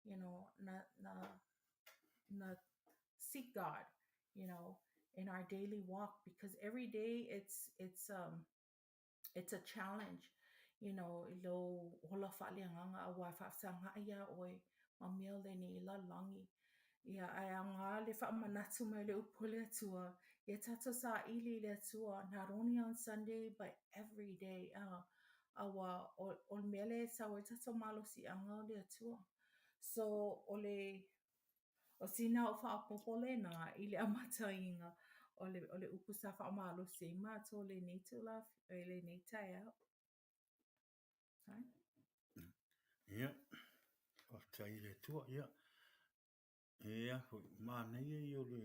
you know, na, na, na seek God, you know, in our daily walk because every day it's, it's, it's a challenge, you know, i lou ola faaleagaga aua e faafesagaʻi iā ʻoe ma mea o lenei lalolagi. Ia, ae aoga le faamanatu mai o le upu a le Atua, ia tatou saili i le Atua, not only on Sunday but every day, uh, aua o, o le mea lea e sau ai le tatou malosiʻaga o le Atua. So, o le ʻO sina aʻu faaopoopo lena i le amataina o le, o le upu sa faamalosi ai matou i lenei itula, i lenei taeao. Hai. Ia, faafetai i le Atua, ia. E a foi, manaia ia o le,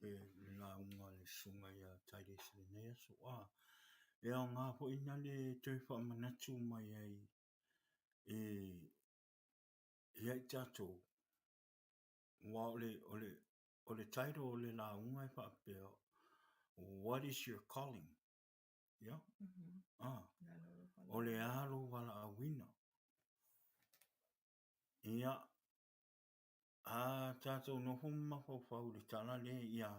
le, le lauga a le susuga ia Titus i lenei aso. A, e aoga foi na le toe faamanatu mai ai e, ia i tatou, Aua o le, o le, o le title o le lauga e faapea, What is your calling? Ia? Mm -hmm. Ah. O le a lou valaauina. Ia, a tatou nofo ma mafaufau i le tala lea ia,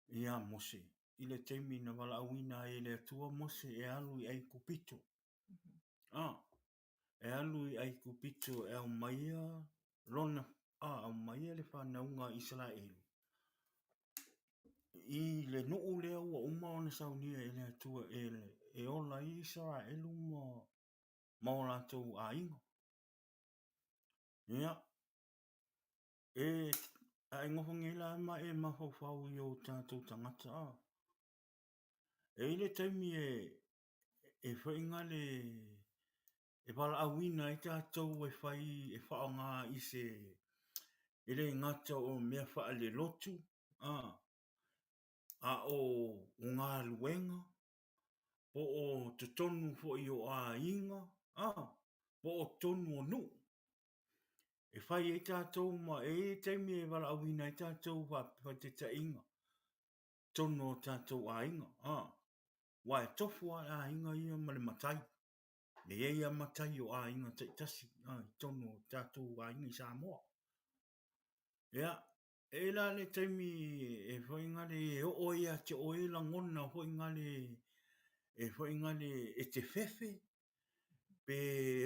ia Mose, i le taimi na valaauina ai e le Atua Mose e alu i Aikupito. Mm -hmm. Ah. E alu i Aikupito e aumaia lona, a, aumaia le fanauga a Isaraelu i le nuu lea ua uma ona saunia e le Atua e, e ola ai Isaraelu ma, ma o latou aiga. Ia, e, a e nofo nei la ma e mafaufau i o tatou tagata, a. E i le taimi e, e whainga le, e valaauina ai tatou e fai e faaaoga i se e le gata o mea faalelotu a a o galuega po o totonu foi o aiga a po o totonu o nuu e fai ai tatou ma e i ai taimi e valaauina ai tatou faataitaiga totonu o tatou aiga a aua e tofu lava le aiga ia ma le matai. E i ai lava matai o aiga taitasi i totonu o tatou aiga i Samoa. Ia, e i ai la le taimi e foi ngale e oo ai ia te oe lagona foi ngale e foi ngale e te fefe pe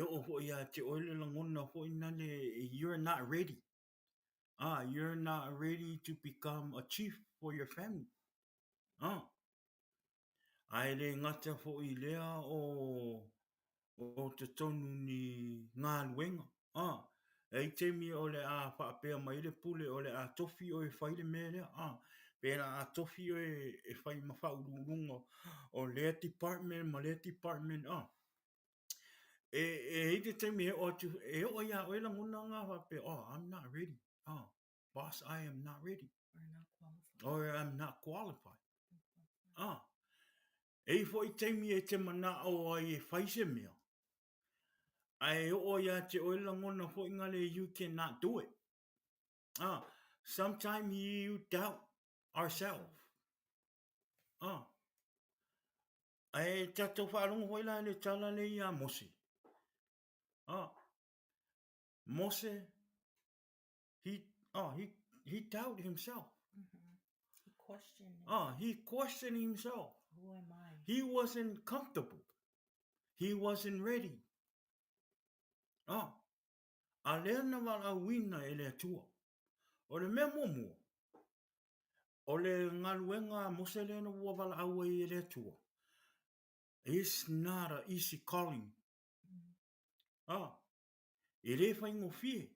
oo foi ia te oe le lagona foi nale you're not ready. Ah, you're not ready to become a chief for your family. Ah. Ae le gata foi i lea o o totonu ni galuega, a, e ai taimi o le a faapea mai le pule o le a tofi oe e fai le mea lea, a, pe la a tofi oe e fai ma faauluuluga o lea department ma lea department, a. E, e i ai te taimi e oo atu, e oo ia oe lagona nga faapea, oh, I'm not ready, a. Boss, I am not ready. Or not qualified. Or I'm not qualified. Ah. E i foi taimi e te manao ai e fai se mea. Ae e oo ia te oe lagona foi ngale you cannot do it. Ah, sometimes you doubt ourselves. Ah. Ae tatou faalogo foi la i le tala le ia Mose. Ah. Mose He, oh, he, he doubted himself. Mm-hmm. He questioned. Oh, he questioned himself. Who am I? He wasn't comfortable. He wasn't ready. Oh, a lea na valaauina e le Atua. O le mea muamua, o le galuega a Mose lea na ua valaau ai e le Atua. It's not a easy calling. Mm. Oh, E le faigofie.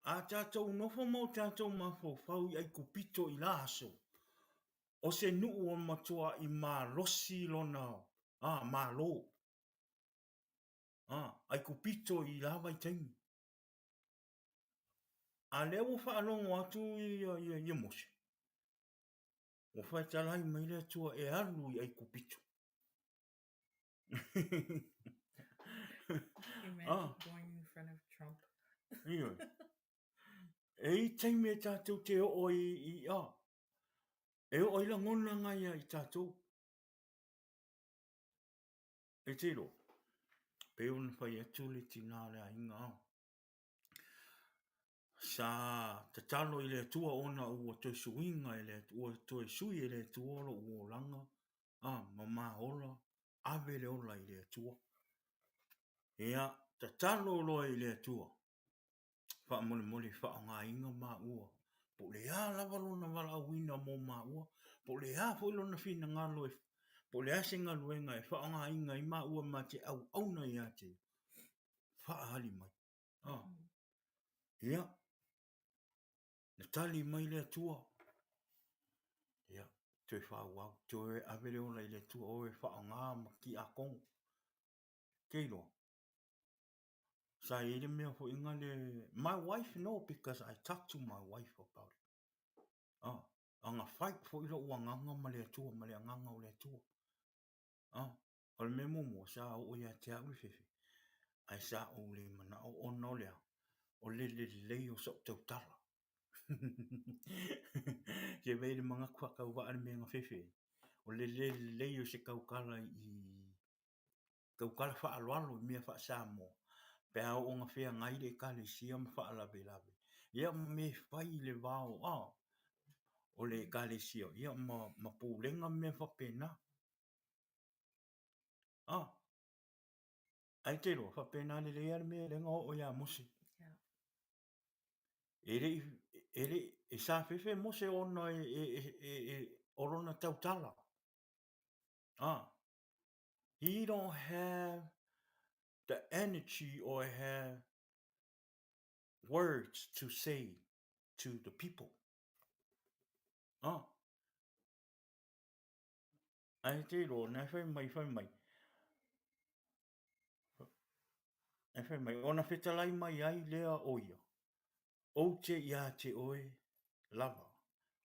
A tatou nofo ma o tatou mafaufau i Aikupito i la aso, o se nuu o matuaʻi malosi lona. ā, Malo, ā, Aikupito i la vaitaimi. A lea ua faalogo atu ia, ia, ia Mose, ua fetalai mai le Atua e alu i Aikupito. Imagine ah. going in front of Trump. Ioe. E i taimi e tātou te oo i, i a. E oo i langona ngai ia i tātou. E te ro. Pe ona whai atu le tina le ainga ao. Sa tatalo i le Atua ona ua toe suiga e le ua toe sui e le Atua lo'u olaga, a, ma ma ola, ave le ola i le Atua. Ia, tatalo loa i le Atua, faamolemole faaaogaina maua, po o le a lava lona valaauina mo maua, po o le a foi lona finagalo e, po o le a se galuega e faaaogaina ai maua ma te auauna ia te ia, faaali mai. Ah. Ia, na tali mai le Atua. Ia, toe faaauau, toe ave le ola i le Atua, oe faaaoga ma tiakono. Te iloa, sa i ai le mea foi nga le, my wife know because I talk to my wife about it. Ah, aga fight foi lou agaga ma le Atua, ma le agaga o le Atua. Ah, O le mea muamua, sa oo ia te au le fefe, ae sa ou le manao ona o le a? O le lelei o sa'u tautala. Se vei le manatu faatauvaa le mea na fefe ai. O le le lelei o se tautala i tautala faaaloalo i mea faa-Samoa, pe a oo ina feagai le Ekalesia ma faalavelave, ia ma mea e fai i le va o le Ekalesia, ia ma pulega ma mea faapena. Ah, ae te iloa, faapena lelei lava le mea lea na oo ia Mose. E le i, e le i, e sa fefe Mose ona e, e, e, e, e, o lona tautala. Ah, he don't have the energy or have words to say to the people. Ah, Ae te iloa, na e whai mai, whai mai. E whai mai, ona whetalai mai ai lea o ia. Ou te ia te oe lava,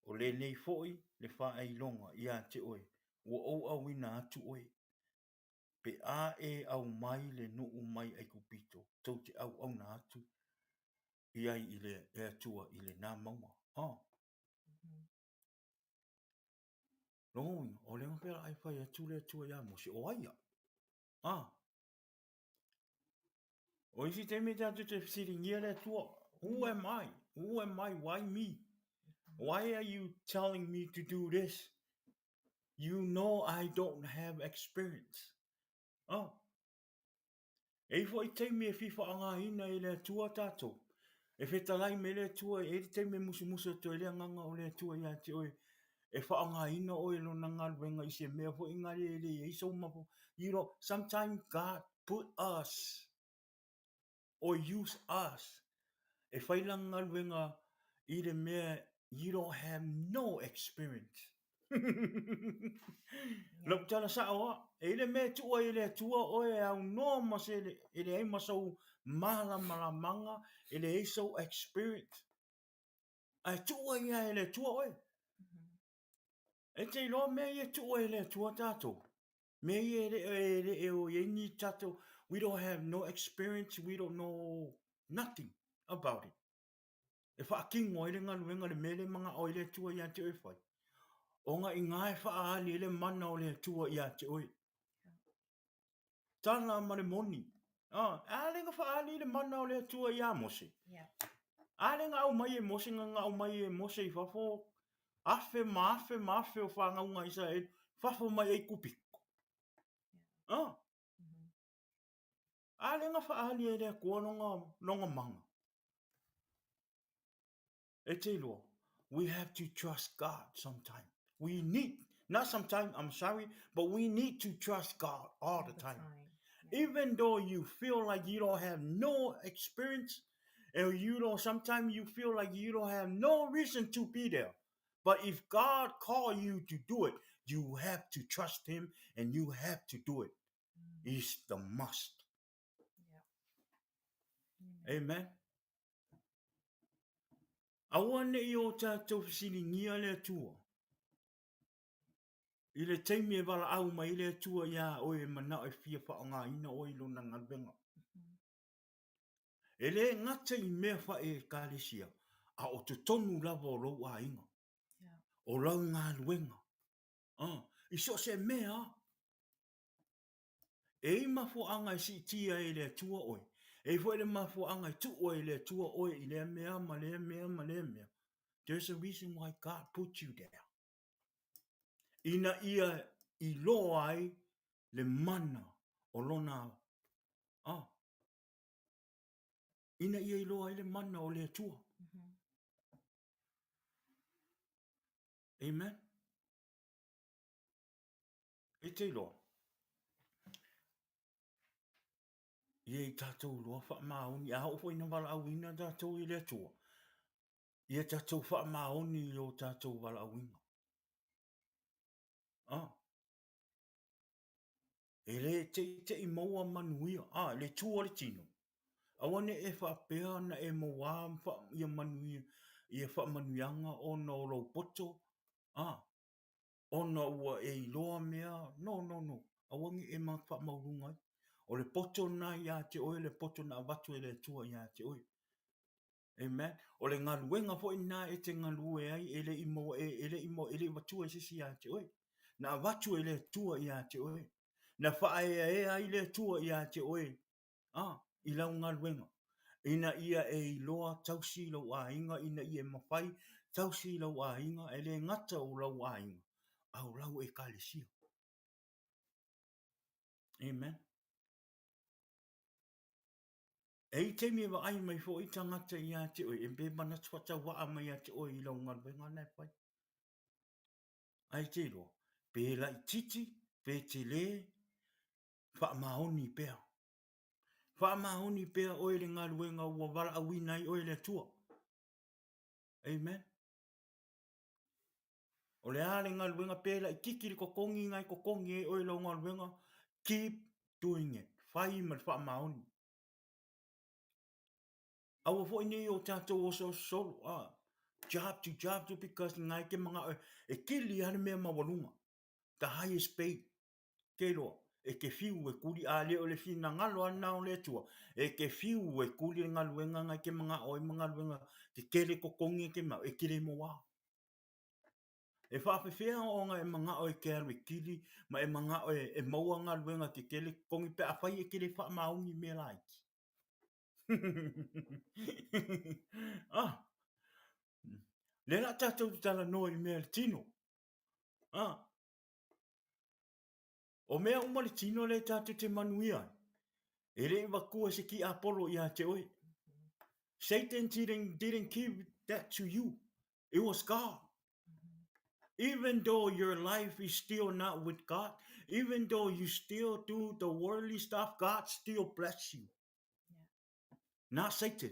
o lenei foi le whaailoga ia te oe, ua ou auina atu oe. Pe a e au mai le nuu mai Aikupito, tou te auauna atu i ai i le Atua i lena mauga. Oh. Lona uiga, o lea pea ai fai atu le Atua iā Mose, o ai au? Ah. O isi taimi tātou te fesiligia le Atua, who am I? Who am I? Why me? Why are you telling me to do this? You know I don't have experience. Oh. E i foi taimi e whiwhaangaina e le Atua tātou, e whetalai me le Atua, e i le taimi e musumusu atu ai le agaga o le Atua ia te oe, e whaangaina oe lona galuega i se mea foi engari e le i ai sou mafo. You know, sometimes God put us or use us e whai lana galuega i le mea you don't have no experience. Lau tala sa'o a, e i le mea e tuu ai e le Atua oe e aunoa ma se e leai ma sou malamalamanga, e leai sou experience, ae tuu ai lava e le Atua oe. E te iloa mea ia e tuu ai e le Atua tatou, mea ia e le e le e o i ai ni tatou, we don't have no experience, we don't know nothing about it. E faatino ai le galuega le mea lea e manao ai le Atua ia te oe e fai, ona i ina e faaali ai le mana o le Atua ia te oe. Tala ma le moni. Ah, a le na faaali le mana o le Atua iā Mose. Yeah. A le na aumai e Mose, na na aumai e Mose i fafo, afe ma afe ma afe o whangaunga a Israel, fafo mai Aikupito. Yeah. Ah. A le na faaali e le Atua lona, lona mana. E te iloa, we have to trust God sometime. We need, not sometime, I'm sorry, but we need to trust God all the time. Yeah. Even though you feel like you don't have no experience, and you don't, sometimes you feel like you don't have no reason to be there. But if God call you to do it, You have to trust Him and you have to do it. It's the must. Yeah. Amen. Aua ne i o tātou fesiligia le Atua. I le taimi e valaau mai ai le Atua iā oe e manao e fia faaaogaina oe i Lona galuega. E le gata i mea fae-ekalesia, a o totonu lava o lou aiga, o lau galuega, i so o se mea. E i ai mafuaaga e siitia ai e le Atua oe, e i ai foi le mafuaaga e tuu ai e le Atua oe i lea mea ma lea mea ma lea mea. There's a reason why God put you there. Ina ia iloa ai le mana o lona ah, ina ia iloa ai le mana o le Atua. Amen. E te iloa, ia i tātou loa faamaoni, a oo foi ina valaauina tātou i le Atua, ia tātou faamaoni i o tātou valaauina. Ah. E le teʻiteʻi maua manuia, a, le tū o le tino. Aua ne i e faapea na e mauā ia manuia, ia faamanuiaga ona o lou poto, a, ona ua e iloa mea, no, no, no, aua ne i e faamaualuga ai. O le poto lena ia te oe, le poto na avatu e le Atua ia te oe. Amen. O le galuega foi lena e te galue ai, e le i maua, e, e le i maua, e le i avatua e se isi ia te oe. Na avatu e le Atua ia te oe. Na faaeaea ai le Atua ia te oe, ah, i lau galuega. Ina ia e iloa tausi lou aiga, ina ia e mafai tausi lou aiga, e le gata o lau aiga, a o lau ekalesia. Amen. E i taimi e vaai mai foi tagata ia te oe, e pe manatu faatauvaa mai ia te oe i lau galuega na e fai. Ae te iloa, pe laititi, pe tele, faamaoni pea. Faamaoni pea oe i le galuega ua valaauina ai oe e le Atua. Amen. O le a le galuega pe laititi le totogi na e totogi ai oe i lau galuega, keep doing it. Fai ma le faamaoni. Aua foi nei o tatou osooso solo, ah, job to job to because na e te manao e kili lava le mea maualuga. The highest paid. Ke iloa, e te fiu e kuli, a le o le finagalo lava lena o le Atua, e te fiu e kuli le galuega na e te manao ai ma galuega tetele totogi e te manao, e te le moa. E faapefea ona e manao e te alu e kili ma e manao e maua galuega tetele totogi pe afai e te le faamaoni i mea laiti? Ah! Lea la tatou te talanoa i mea le tino. Ah! O mea uma le tino lea tatou te manuia ai, e le i vatua e se tiapolo ia te oe. Satan didn't, didn't give that to you. It was God. Even though your life is still not with God, even though you still do the worldly stuff, God still bless you. Yeah. Not Satan,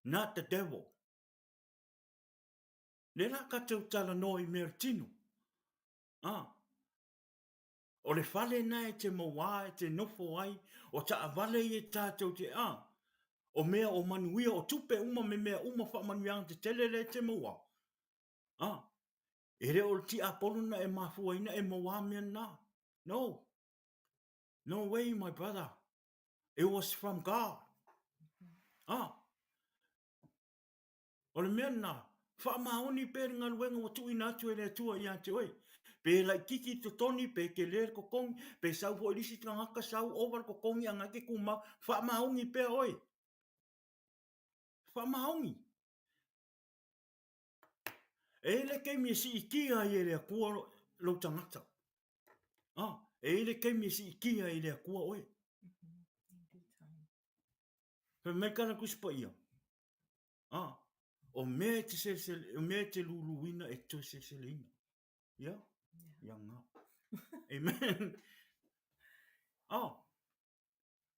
not the devil. Le la tatou talanoa i mea o le tino. Ah. O le fale na e te mauā e te nofo ai, o taavale ia tatou te, ah, o mea o manuia, o tupe uma me mea uma faamanuiaga tetele lea e te mauā. Ah, e le o le tiapolo na e mafuaina e mauā mea na. No. No way, my brother. It was from God. Ah. O le mea lena, faamaoni pea le galuega ua tuuina atu e le Atua ia te oe. Pe laititi le totogi, pe tele le totogi, pe sau foi le isi tagata sau ova le totogi a na e te tumau, faamaoni pea oe. Faamaoni. E i ai le taimi e siitia ai e le Atua lou tagata. Ah, e i ai le taimi e siitia ai e le Atua oe. Fai mai kana Tusi Paia, Ah, o mea e te selesele, o mea e te luluina e toe seleseleina. Ia? Ia ngā. Amen. Ah,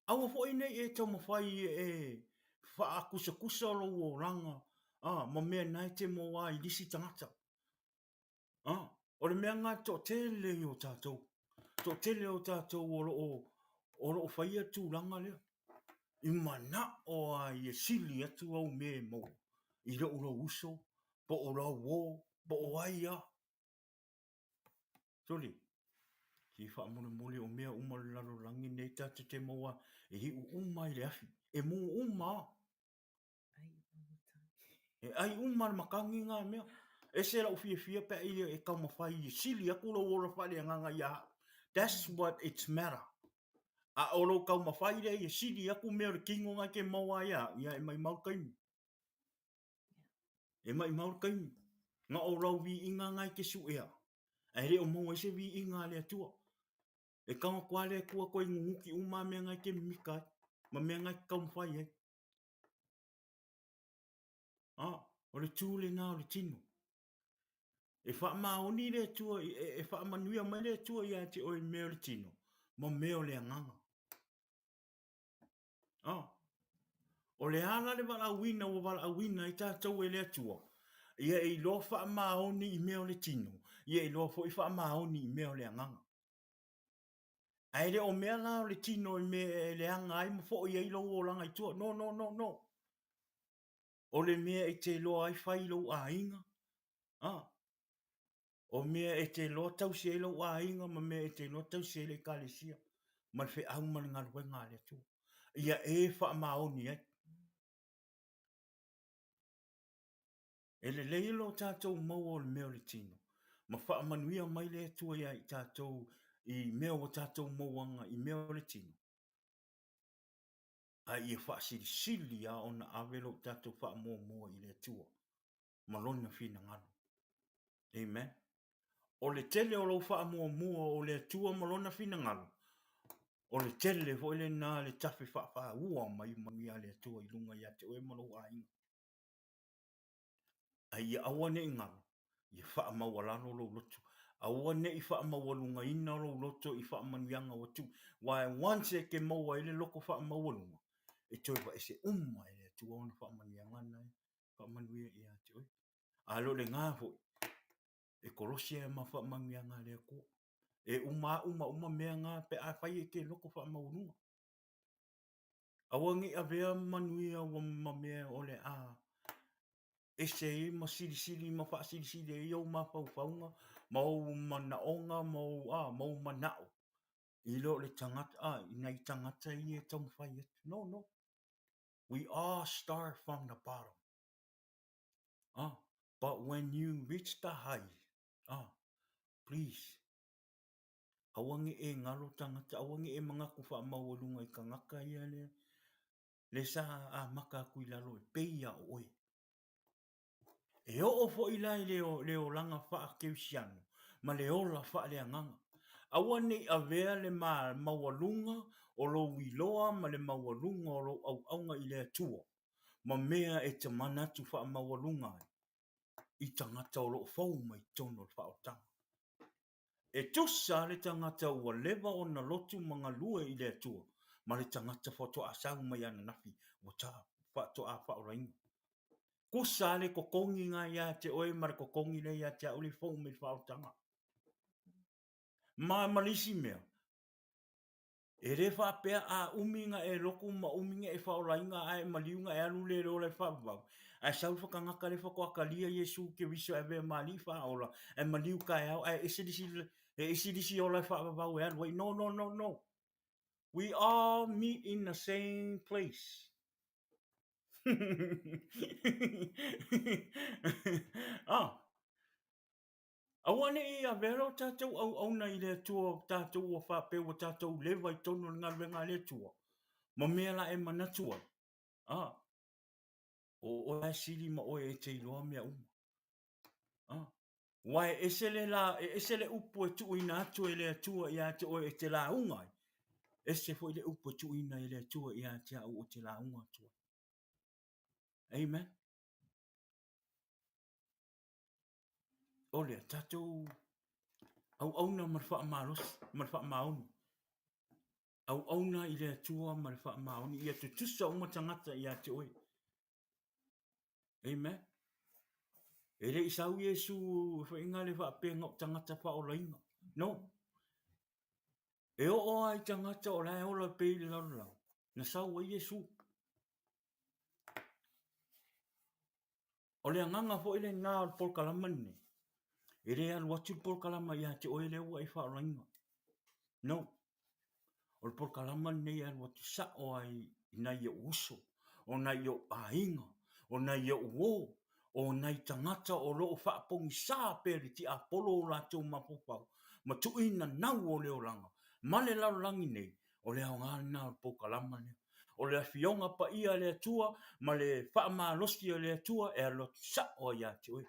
aua foi nei e taumafai e whaakusakusa lou olaga, ah, ma mea nae te mōā i lisi tagata. Ah. O le mea lena e toatele i o tatou. Toatele o tatou o lo o, o lo o faia le tulaga lea. I manao lava ia sili atu au mea e maua i lou lou uso, po o lau uo, po o ai lava. Sole, se faamolemole o mea uma o le lalolagi lenei tatou te maua e iu uma i le afi, e mū uma lava. E ai uma le matagi na mea. Ese lou fiafia pe a ia e taumafai e sili atu lou ola faaleagaga ia au. That's what it's matter. A o lou taumafai lea ia sili atu mea o le tino na e te maua ai ia au, ia e maimau le taimi. E maimau le taimi. Na o lau viiga na e te suea, ae le o maua ai se viiga a le Atua. E tago atu lava le Atua toe nunuti uma lava mea na e te mimita ai, ma mea na e te taumafai ai. A, o le tū lena o le tino. E faamaoni le Atua, e, e faamanuia mai le Atua ia te oe i mea o le tino, ma mea o le agaga. A, o le a la le valaauina ua valaauina ai tatou e le Atua, ia e iloa faamaoni i mea o le tino, ia e iloa foi faamaoni i mea o le agaga. Ae le o mea la o le tino i mea e leaga ai ma foi ai lou olaga i tua. No, no, no, no. O le mea e te iloa ai fai lou aiga, a, o mea e te iloa tausi ai lou aiga ma mea e te iloa tausi ai le ekalesia ma le feau ma le galuega a le Atua. Ia e faamaoni ai. E lelei lo tatou maua o le mea o le tino, ma faamanuia mai le Atua ia i tatou i mea ua tatou mauaga i mea o le tino, a ia faasilisili lava ona ave lo tatou faamuamua i le Atua ma Lona finagalo. Amen. O le tele o lou faamuamua o le Atua ma Lona finagalo, o le tele foi lena le tafe faafāua mai manuia a le Atua i luga ia te oe ma lou aiga. A ia aua ne i galo, ia faamaualalo lou loto. Aua ne i faamaualugaina lou loto i faamanuiaga ua tuu. Aua once e te maua ai le loto faamaualuga, e toe vaese uma e le Atua ona faamanuiaga na e faamanuia ia te oe. A le o lena foi, e kolosi ai ma faamanuiaga a le Atua. E uma uma uma mea na pe afai e te loto faamaualuga. Aua ne i avea manuia ua ma mea o le a ese ai ma silisili ma faasilisili ai ou mafaufauga ma ou manaoga ma ou, a, ma ou manao i lo le tagata, a, i nai tagata ia e taumafai atu. No, no. We all start from the bottom. Ah, but when you reach the height, ah, please, Aua ne e ngalo tangata, aua ne e manatu faamaualuga i kangaka ia lea, le sa amata atu i lalo e pei a o oe. E oo foi la i le, le olaga faa-Kerisiano ma le ola faaleagaga. Aua ne i avea le ma, maualuga o lou iloa ma le maualuga o lou auauna i le Atua ma mea e te manatu faamaualuga ai i tagata o lo o fou mai totonu o le faaolataga. E tusa le tagata ua leva ona lotu ma galue i le Atua ma le tagata faatoa sau mai ananafi ua ta faatoa faaolaina. Tusa le totogi na ia te oe ma le totogi lea ia te au le fou mai le faaolataga. Ma ma le isi mea, E le faapea a umi na e lotu ma umi na e faaolaina ae maliu na e alu le le ola e faavavau, ae sau le fakagata lea faatoa talia Iesu Keriso e avea ma Alii faaola, ae maliu taeao ae ese le isi e ese le isi ola e faavavau e alu ai. No, no, no, no. We all meet in the same place. ah. Aua ne i avea lo tatou auauna i le Atua o tatou ua faapea ua tatou leva i totonu o le galuega a le Atua, ma mea la e manatu ai, a, o oe lava e sili ma oe e te iloa mea uma. A, aua e ese le la, e ese le upu e tuuina atu e le Atua ia te oe e te lauga ai, ese foi le upu e tuuina e le Atua ia te au ou te lauga atu ai. Amen. O lea tatou auauna ma le faamalosi ma le faamaoni. Auauna i le Atua ma le faamaoni ia tutusa uma tagata ia te oe. Amen. E le i sau Iesu e faiga le faapea na o tagata faaolaina. No. E oo lava i tagata o la e ola pea i le lalolagi, na sau ai Iesu. O le agaga foi lena o le polokalama lenei, e le alu atu le polokalama ia te oe lea ua e faaolaina. No. O le polokalama lenei e alu atu sao lava i nai ou uso, o nai ou aiga, o nai ou uo, o nai tagata o lo o faapogisa pea i le tiapolo o latou mafaufau ma tuuina nau o le olaga ma le lalolagi nei, o le aoga lena o le polokalama lea. O le Afioga Paia a le Atua ma le faamalosi a le Atua e alu atu sao lava ia te oe.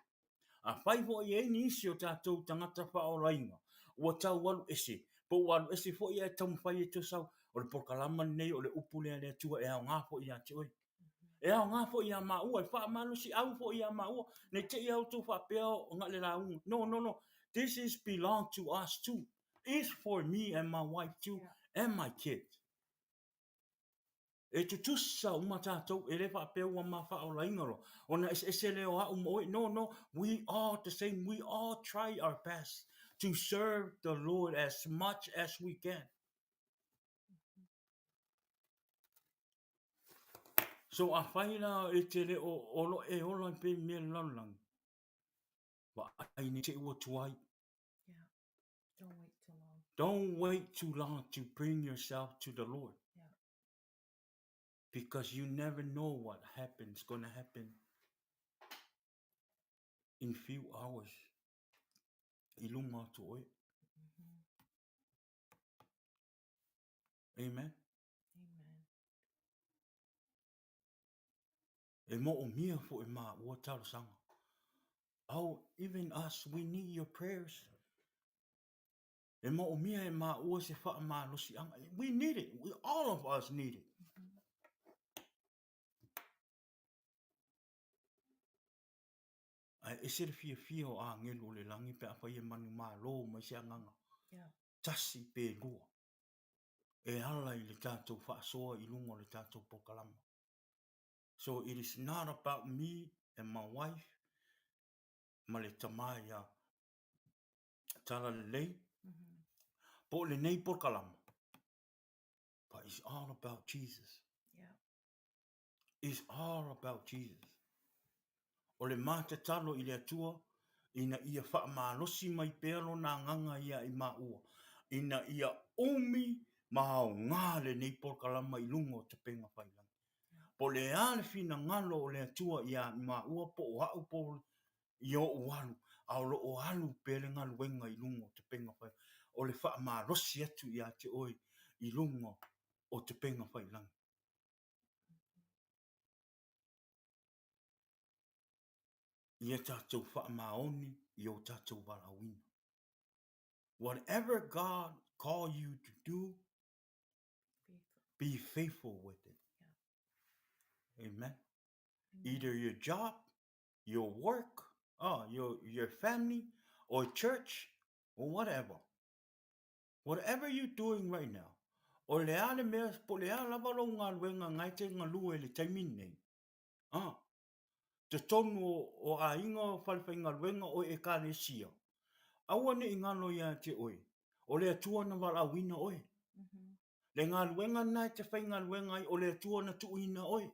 Afai foi e i ai nisi o tatou tagata faaolaina ua tau alu ese, po ua alu ese foi ae taumafai e toe sau, o le polokalama lenei o le upu lea a le Atua e aoga foi ia te oe. E aoga foi ia maua, e faamalosiau foi ia maua, ne i te i outou faapea o na o le lauga. No, no, no. This is belong to us too. It's for me and my wife too and my kids. E tutusa uma tatou, e le faapea ua ma faaolaina loa, ona eseese lea o au ma oe. No, no, we all the same, we all try our best to serve the Lord as much as we can. So afai la e te le o o lo e ola i pei mea le lalolagi, vaai ne i te i ua tuai. Yeah. Don't wait too long. Don't wait too long to bring yourself to the Lord. Yeah. Because you never know what happens gonna happen in few hours i lunga atu oe. Amen. Amen. E moomia foʻi maua talosaga. Oh, even us, we need your prayers. E moomia e maua se faamalosiaga. We need it. We, all of us need it. Ae ese le fiafia o agelu o le lagi pe afai e manumalo mai se agaga. Yeah. Tasi pe lua. E ala i le tatou faasoa i luga o le tatou polokalama. So it is not about me and my wife ma le tama ia Talalelei po o lenei polokalama, but it's all about Jesus. Yeah. It's all about Jesus. O le matatalo i le Atua ina ia faamalosi mai pea lona agaga ia i maua, ina ia umi ma aoga lenei polokalama i luga o Tapenga Faiilagi. Po o le a le finagalo o le Atua ia i maua po o au po o i ou alu, a o lo o alu pea le galuega i luga o Tapenga Faiilagi, o le faamalosi atu ia te oe i luga o Tapenga Faiilagi. Ia tatou faamaoni i o tatou valaauina. Whatever God call you to do, be faithful with it. Yeah. Amen. Either your job, your work, oh, your family, or church, or whatever. Whatever you doing right now, o le a le mea, po o le a lava lou galuega na e te galue i le taimi lenei, a, totonu o, o aiga o falefaigaluega o Ekalesia, aua ne i galo ia te oe, o le Atua na valaauina oe. Le galuega lena e te faigaluega ai, o le Atua na tuuina oe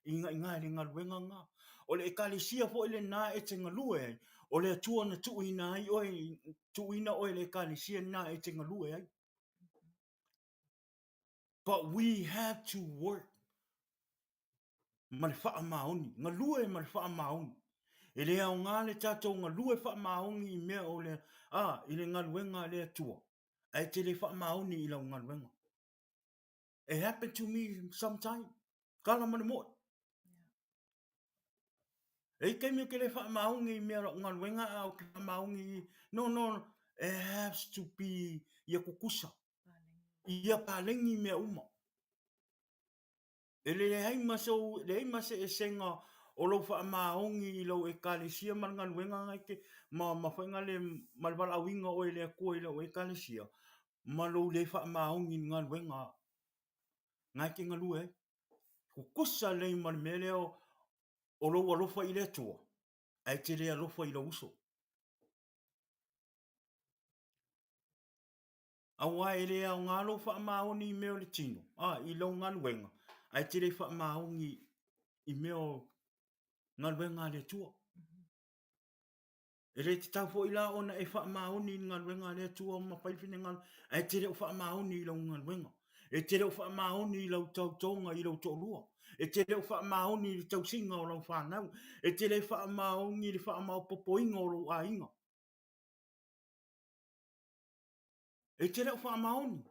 i le galuega lena. O le Ekalesia foi lena e te galue ai, o le Atua na tuuina ai oe, tuuina oe i le Ekalesia lena e te galue ai. But we have to work ma le faamaoni, galue ma le faamaoni. E le aoga le tatou galue faamaoni i mea o le, a, i le galuega a le Atua, ae te le faamaoni i lau galuega. It happened to me sometime. Kala ma le moe. E i taimi ou te le faamaoni i mea o lau galuega a ou te faamaoni i... No, no, it has to be ia tutusa. Ia paleni mea uma. E leai ma se, leai ma se esega o lou faamaoni i lau Ekalesia ma le galuega na e te, ma, ma faiga le, ma le valaauina oe e le Atua i lau Ekalesia, ma lou le faamaoni i le galuega na e te galue ai. Tutusa lelei ma le mea lea o, o lou alofa i le Atua. Ae e te le alofa i lou uso. Aua e le aoga lou faamaoni i mea o le tino, a, i lau galuega, ae e te le faamaoni i mea o galuega a le Atua. E le tatau foi la ona e faamaoni i le galuega a le Atua ma fai le finagalo, ae e te le o faamaoni i lau galuega. E te le o faamaoni i lau tautoga i lou toalua. E te le o faamaoni i le tausiga o lau fanau. E te le faamaoni i le faamaopoopoina o lou aiga. E te le o faamaoni.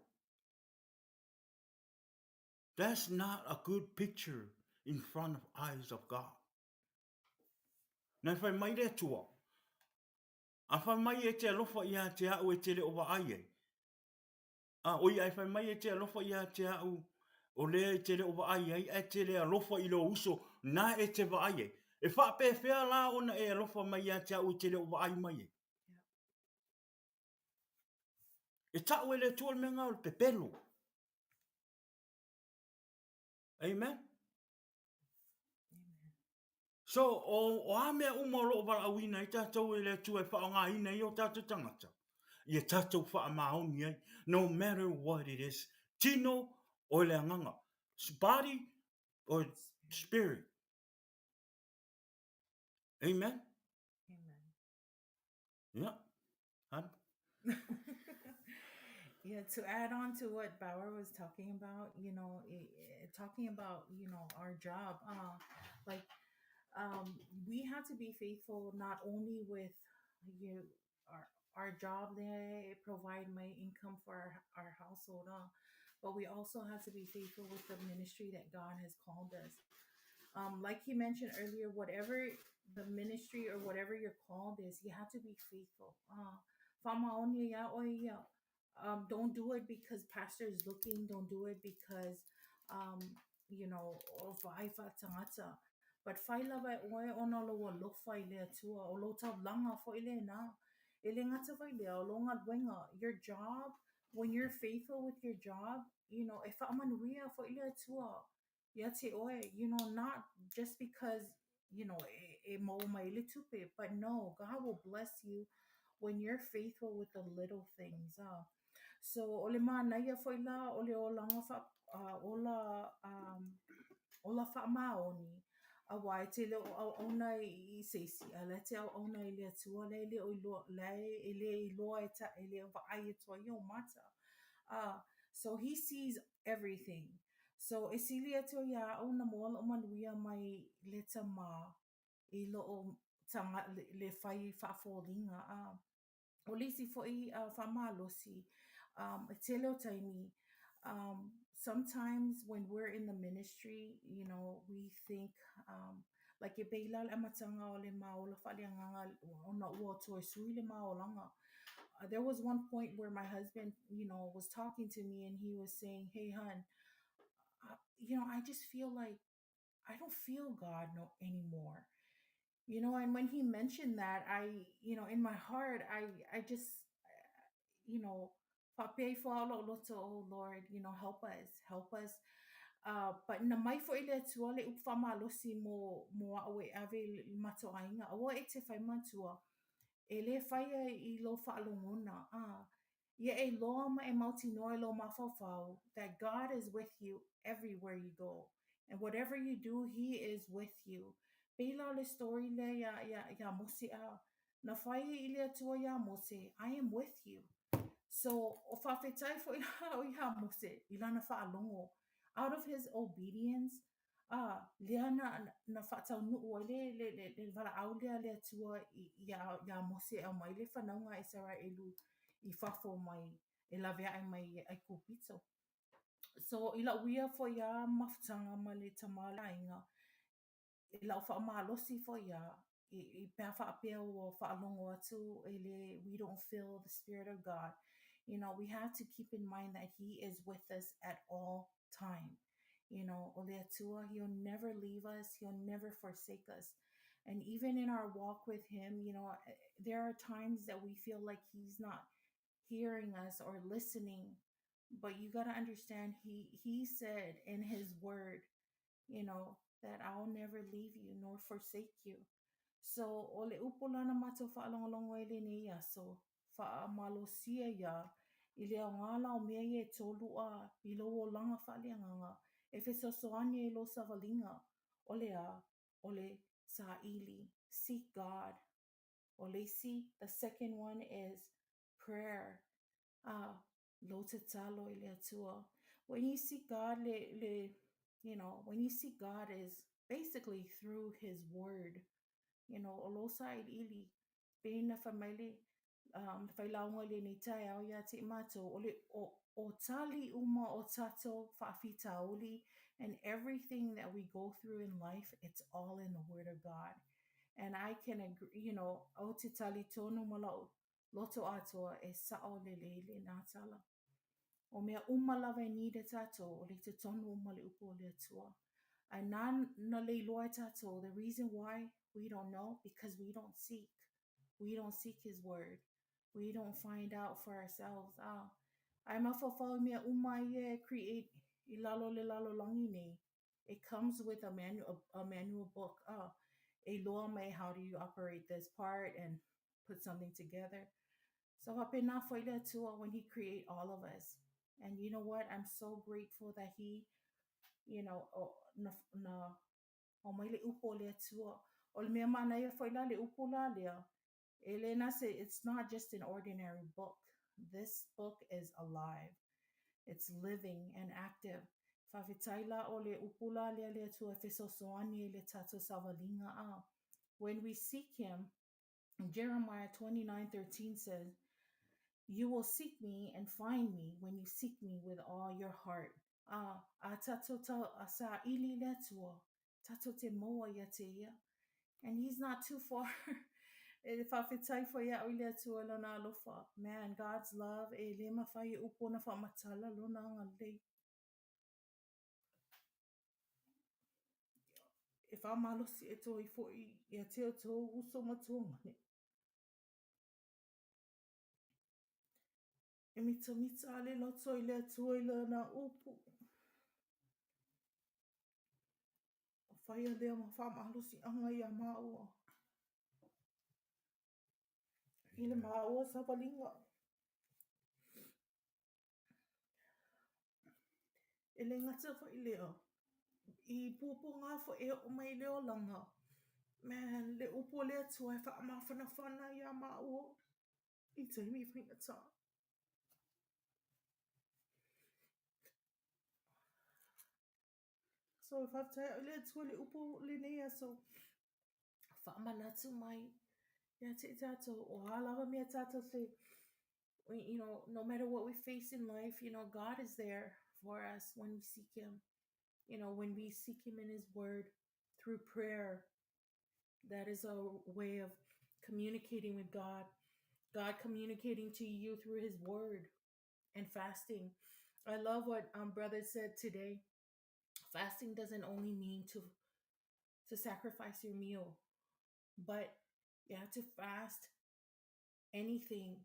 That's not a good picture in front of eyes of God. Na e fai mai le Atua, a fai mai e te alofa ia te au e te le o vaai ai, a oi ai fai mai e te alofa ia te au o lea e te le o vaai ai, ae te le alofa i lou uso na e te vaai ai, e faapefea la ona e alofa mai ia te au e te le o vaai mai ai? E tau e le Atua le mea lena o le pepelo. Amen. So, o, o a mea uma o lo o valaauina ai tatou e le Atua e faaaogaina ai o tatou tagata, ia tatou faamaoni ai, no matter what it is, tino o le agaga, body or spirit. Amen? Amen. Yeah. Huh? Yeah, to add on to what Bauer was talking about, you know, talking about, you know, our job, like we have to be faithful not only with you our our job they provide my income for our, our household, but we also have to be faithful with the ministry that God has called us. Like he mentioned earlier, whatever the ministry or whatever your called is, you have to be faithful. Don't do it because pastor is looking. Don't do it because, you know, o vaai faatagata. But fai lava e oe ona o lou alofa i le Atua, o lou taulaga foi lena. E le gata foi i lea, o lou galuega, your job, when you're faithful with your job, you know, e faamanuia foi le Atua ia te oe, you know, not just because, you know, e, e maua mai le tupe, but no, God will bless you when you're faithful with the little things. So, o le manaia foi la o le olaga fa, ola, ola faamaoni, auā e te le o auauna i se isi, a o la e te auauna i le Atua, la e le o iloa, la e le iloa e ta, e le vaai atu ai i ou mata. So he sees everything. So e sili atu ia au na maua lo'u manuia mai le tamā i lo'u taga, le fai faafoliga a. O le isi foi faamalosi, um, e tele o taimi, um, sometimes when we're in the ministry, you know, we think, um, like e pei la le amataga o le ma ola faaleagaga ona ua toe sui le ma olaga. There was one point where my husband, you know, was talking to me and he was saying, hey, hun, you know, I just feel like I don't feel God no anymore. You know, and when he mentioned that, I, you know, in my heart, I just, you know, faapea ifo au lou loto, oh Lord, you know, help us, help us. But na mai foi le Atua le upu faamalosi mo, mo a'u e ave i le matou aiga, aua e te fai manatua, e le faia i lou faalogona, ia e iloa ma e mautinoa i lou mafaufau that God is with you everywhere you go. And whatever you do, he is with you. Pei la o le story lea ia, ia, ia Mose a. Na fai i le Atua iā Mose, I am with you. So, o faafetai foi la au iā Mose i lana faalogo. Out of his obedience, a, lea na, na faataunuu ai le, le, le, le valaau lea a le Atua i, iā, iā Mose e aumai le fanauga a Isaraelu i fafo mai, e laveai mai i Aikupito. So, i la'u ia foi a mafutaga ma le tama o le aiga, i la'u faamalosi foi a, i, i, pe a faapea ua faalogo atu e le, we don't feel the Spirit of God. You know, we have to keep in mind that He is with us at all time. You know, o le Atua, He'll never leave us, He'll never forsake us. And even in our walk with Him, you know, there are times that we feel like He's not hearing us or listening, but you got to understand he said in his word, you know, that I'll never leave you nor forsake you. So, o le upu la na matou faalogologo ai lenei aso, faamalosia ia i le aoga la o mea ia e tolu a i lou olaga faaleagaga e fesoasoani ai i lou savaliga. O le a? O le saili, seek God. O le isi, the second one is prayer, a, lou tatalo i le Atua. When you seek God, le, le, you know, when you seek God is basically through His Word. You know, o lou sailiili, pei ona fai mai le um, failauga i lenei taeao ia te i matou, o, le, o, o tali uma o tatou faafitauli and everything that we go through in life, it's all in the Word of God. And I can agree, you know, o te talitonu ma lau loto atoa e sao lelei lenā tala. O mea uma lava e need e tātou, o le totonu uma le upu o le Atua. Ae nā na le iloa e tātou, the reason why we don't know, because we don't seek. We don't seek His word. We don't find out for ourselves. Ah. Ae mafaufau i mea uma ia e create i lalo le lalolagi nei. It comes with a manual, a manual book. Ah. E iloa mai how do you operate this part and put something together. So faapena foi le Atua when he create all of us. And you know what? I'm so grateful that he, you know, oh, na, na aumai le upu o le Atua. O le mea manaia foi la le upu la lea, e le na se, it's not just an ordinary book. This book is alive. It's living and active. Faafetai la o le upu la lea le Atua e fesoasoani i le tatou savaliga a. When we seek him, Jeremiah 29:13 says, You will seek me and find me when you seek me with all your heart. A, a tatou ta, a saili i le Atua, tatou te maua ia te ia. And he's not too far. E faafetai foi au i le Atua i lona alofa. Man, God's love, e le mafai e upu ona faamatala lona agalelei. E faamalosi e toi foi ia te outou uso ma tuagane. E mitamita a le loto i le Atua i lana upu. O whaia lea ma whaamalosi'anga iā māua. I le māua savaliga. E le gata foi lea, i puapuaga foi e oo mai i le olaga, man, le upu a le Atua e faamafanafana iā māua i taimi faigata. So e faafetai au i le Atua i le upu lenei aso, faamanatu mai ia te i tātou, o a lava mea tātou te, you know, no matter what we face in life, you know, God is there for us when we seek Him. You know, when we seek Him in His Word through prayer, that is a way of communicating with God. God communicating to you through His Word and fasting. I love what brother said today. Fasting doesn't only mean to to sacrifice your meal, but you have to fast anything.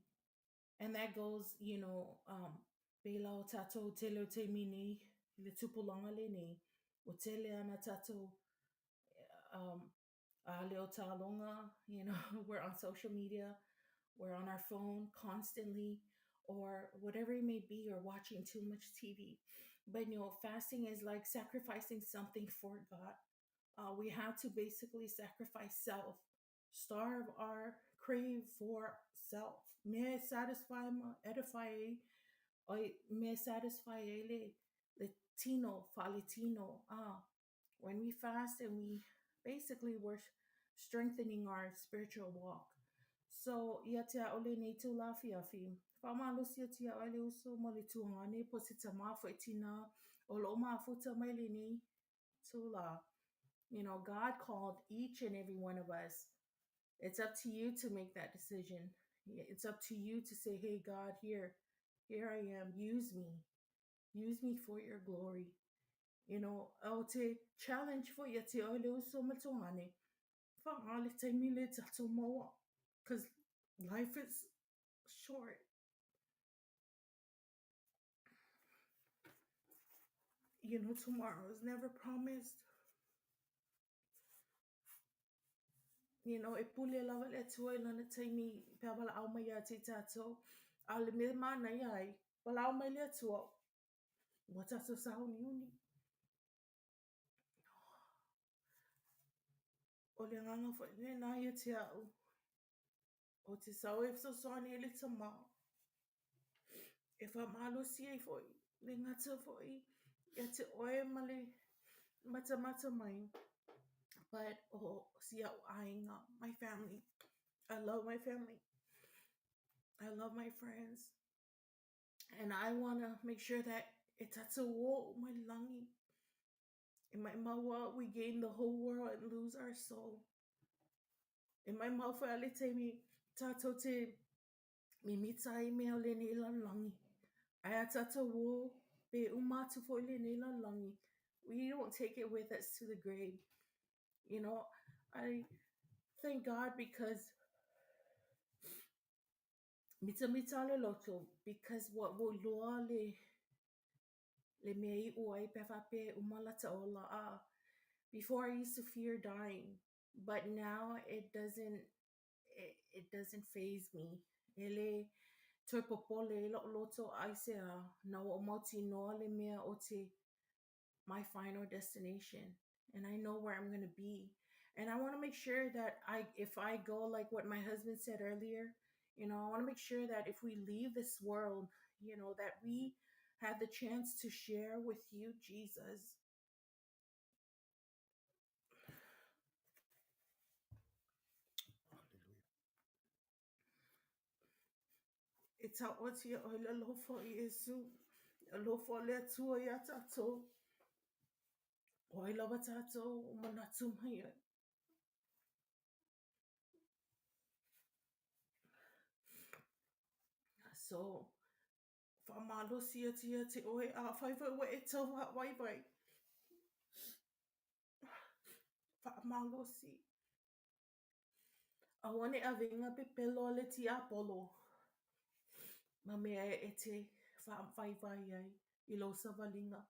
And that goes, you know, um, pela o tātou tele o te mini, le tupulaga lenei, o tele ana tātou um, a leo tāloga, you know, we're on social media, we're on our phone constantly, or whatever it may be, or watching too much TV. But, you know, fasting is like sacrificing something for God. We have to basically sacrifice self, starve our crave for self. Me satisfy ma edify ai, me satisfy ai le, le tino, wha tino. Ah, when we fast and we basically we're strengthening our spiritual walk. So, ia te ao lenei tula afiafi, faamalosi atu iā oe le uso ma le tuagane po o se tamā foi tinā o lo o mafuta mai lenei tula. You know, God called each and every one of us. It's up to you to make that decision. It's up to you to say, hey, God, here, here I am. Use me. Use me for your glory. You know, o te challenge foi ia te oe le uso ma le tuagane, wha le taimi le tatou maua. Because life is short. You know, tomorrow is never promised. You know, e pule lava le Atua i lana taimi pe a valaau mai ia te tatou. A o le mea e manaia ai, valaau mai le Atua, ua tatou sauniuni. O le agaga foi lena ia te au, ou te sau e fesoasoani i le Tama, e faamalosi ai foi, le gata foi ia te oe ma le matamata mai, but o si au aiga, my family. I love my family. I love my friends. And I want to make sure that e tatou o uma i le lagi. E maumau a we gain the whole world and lose our soul. E maumau foi a le taimi tatou te mimita ai mea o lenei lalolagi. Ae a tatou o pe uma atu foi lenei lalolagi, we don't take it with us to the grave. You know, I thank God because mitamita le loto because ua ua iloa le le mea e iu ai pe a faapea e uma lata ola a. Before I used to fear dying, but now it doesn't it, it doesn't faze me. E le toe popole ai lou loto aisea na ua ou mautinoa le mea o te my final destination and I know where I'm going to be. And I want to make sure that I if I go like what my husband said earlier, you know, I want to make sure that if we leave this world, you know, that we have the chance to share with you Jesus. Hallelujah. E taotia oe le alofa o Iesu, le alofa o le Atua iā tatou. O ai lava tatou o manatu mai ai. So, faamalosi atu ia te oe, afai foi ua e tau faavaivai. Faamalosi. Aua ne i avega pepelo a le tiapolo ma mea e te faavaivai ai i lou savaliga.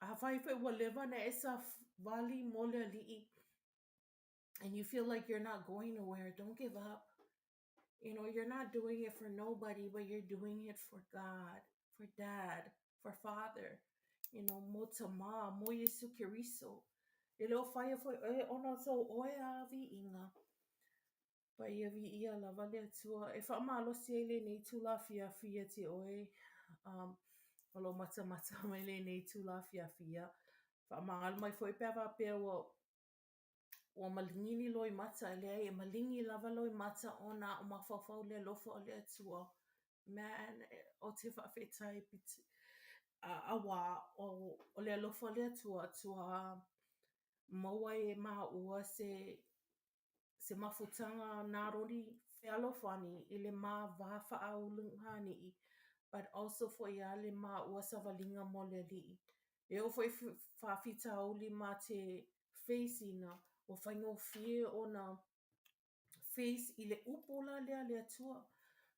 Afai foi ua leva ona e savali mo le Alii and you feel like you're not going nowhere, don't give up. You know, you're not doing it for nobody, but you're doing it for God, for Dad, for Father, you know, mo Tama, mo Iesu Keriso. E le o faia foi oe ona o sou oe a viiga. But ia viia lava le Atua. E faamalosi ai lenei itula afiafi ia te oe, um, o lo o matamata mai lenei itula afiafi ia. Faamagalo mai foi pe a faapea ua ua maligi ni loimata, e leai e maligi lava loimata ona a o mafaufau i le alofa o le Atua. Man, ou te faafetai auā o le alofa o le Atua tuā maua ai e māua se se mafutaga naroni fealofani i le ma va faaulugalii but also foi a le māua savaliga mo le Alii. E oo foi i faafitauli ma te face ina, ua faigofie ona face i le upu la lea a le Atua.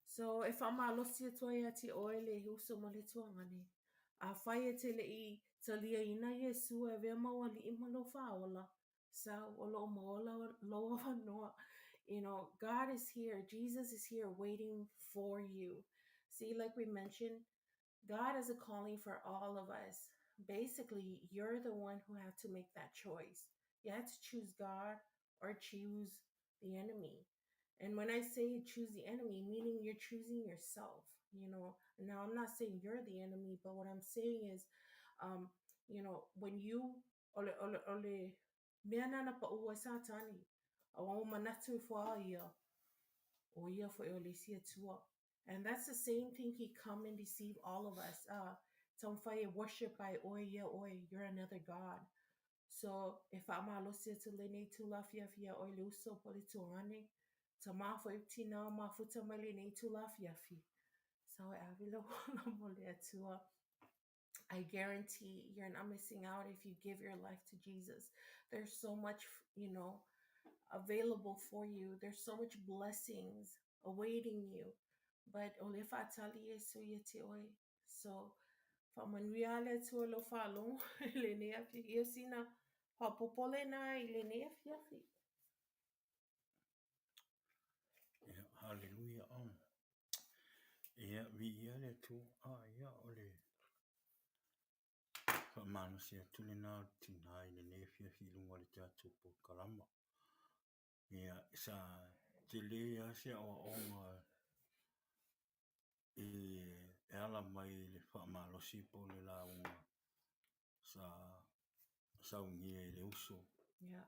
So e faamalosi atu ai ia te oe le uso ma le tuagane, afai e te le i taliaina Iesu e avea ma ou Alii ma lou Faaola, sau o lo o maua lou avanoa. You know, God is here, Jesus is here waiting for you. See, like we mentioned, God has a calling for all of us. Basically, you're the one who have to make that choice. You have to choose God or choose the enemy. And when I say choose the enemy, meaning you're choosing yourself, you know. Now, I'm not saying you're the enemy, but what I'm saying is, um, you know, when you, o le, o le, o le mea nana pa'u ai Satani, auā ua manatu ifo a ia, o ia foi o le isi Atua. And that's the same thing he come and deceive all of us. Taumafai e worship ai oe ia oe, you're another God. So, e faamalosi atu lenei itula afiafi iā oe le uso po o le tuagane, tamā foi tinā o mafuta mai lenei itula afiafi. So, e ave lou ola mo le Atua. I guarantee you're not missing out if you give your life to Jesus. There's so much, you know, available for you. There's so much blessings awaiting you. But o lea e faatali Iesu ia te oe. So, faamanuia le Atua i lou faalogo i lenei afiafi. Ia o sina faaopoopo lena i lenei afiafi. Aleluia. Oh. Ia, viia le Atua. Ah, ia, o le faamalosi atu lena o le tinā i lenei afiafi i luga o le tatou polokalama. Ia, sa tele lava se aoaoga i e ala mai i le faamalosi po o le lauga sa saunia i le uso. Ia.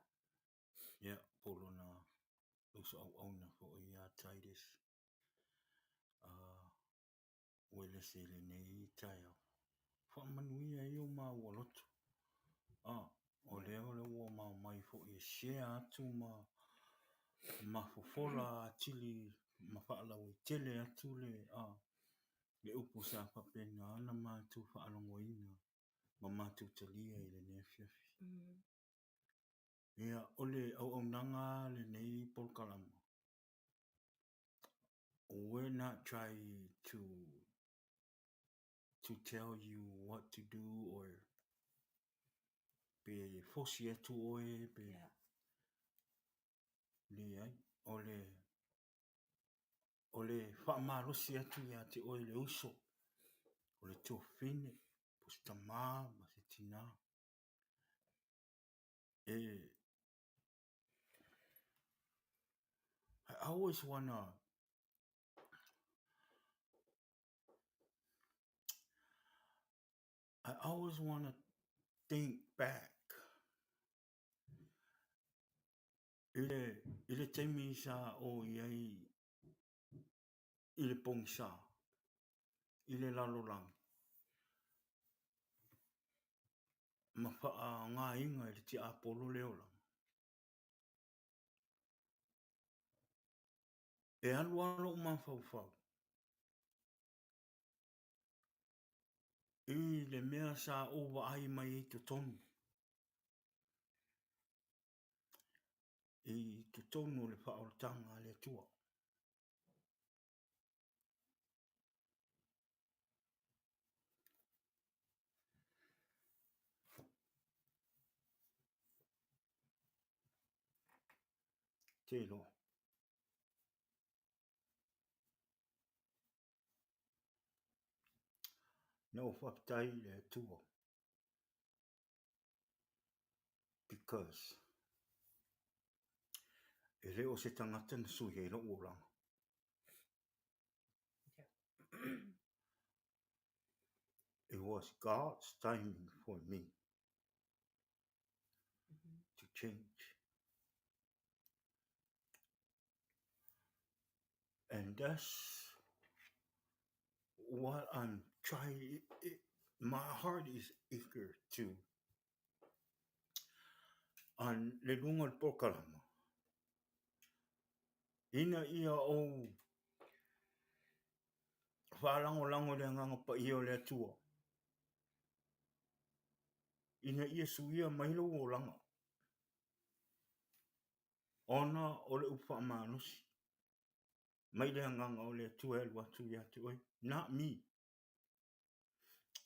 Ia, po o lona uso auauna foi ia Titus. Uelese i lenei taeao. Faamanuia ai o maua loto. Ah, o lea o lea ua maomai foi e share atu ma ma fofola atili ma faalauaitele atu le ah, le upu sa faapena ona matou faalogoina ma matou talia i lenei afiafi. Ia, o le auaunaga lenei polokalama, we're not trying to to tell you what to do or pe fosi atu oe pe Yeah. leai o le o le faamalosi atu ia te oe le uso o le tuafafine po o se tamā ma se tinā e I always wanna I always wanna think back i le i le taimi sa ou i ai i le pogisa i le lalolagi ma faaaogaina e le tiapolo le olaga. E alu lava lou mafaufau i le mea sa ou vaai mai ai totonu, i totonu o le faaolataga a le Atua. Te iloa. Na ou faafetai i le Atua because e le o se tagata na sui ai lou olaga. It was God's timing for me to change. And that's what I'm trying. It, my heart is eager to on le luga o le polokalama ina ia ou faalagolago i le Agaga Paia o le Atua ina ia suia mai lou olaga ona o le upu faamalosi mai le Agaga o le Atua e alu atu ia te oe, not me.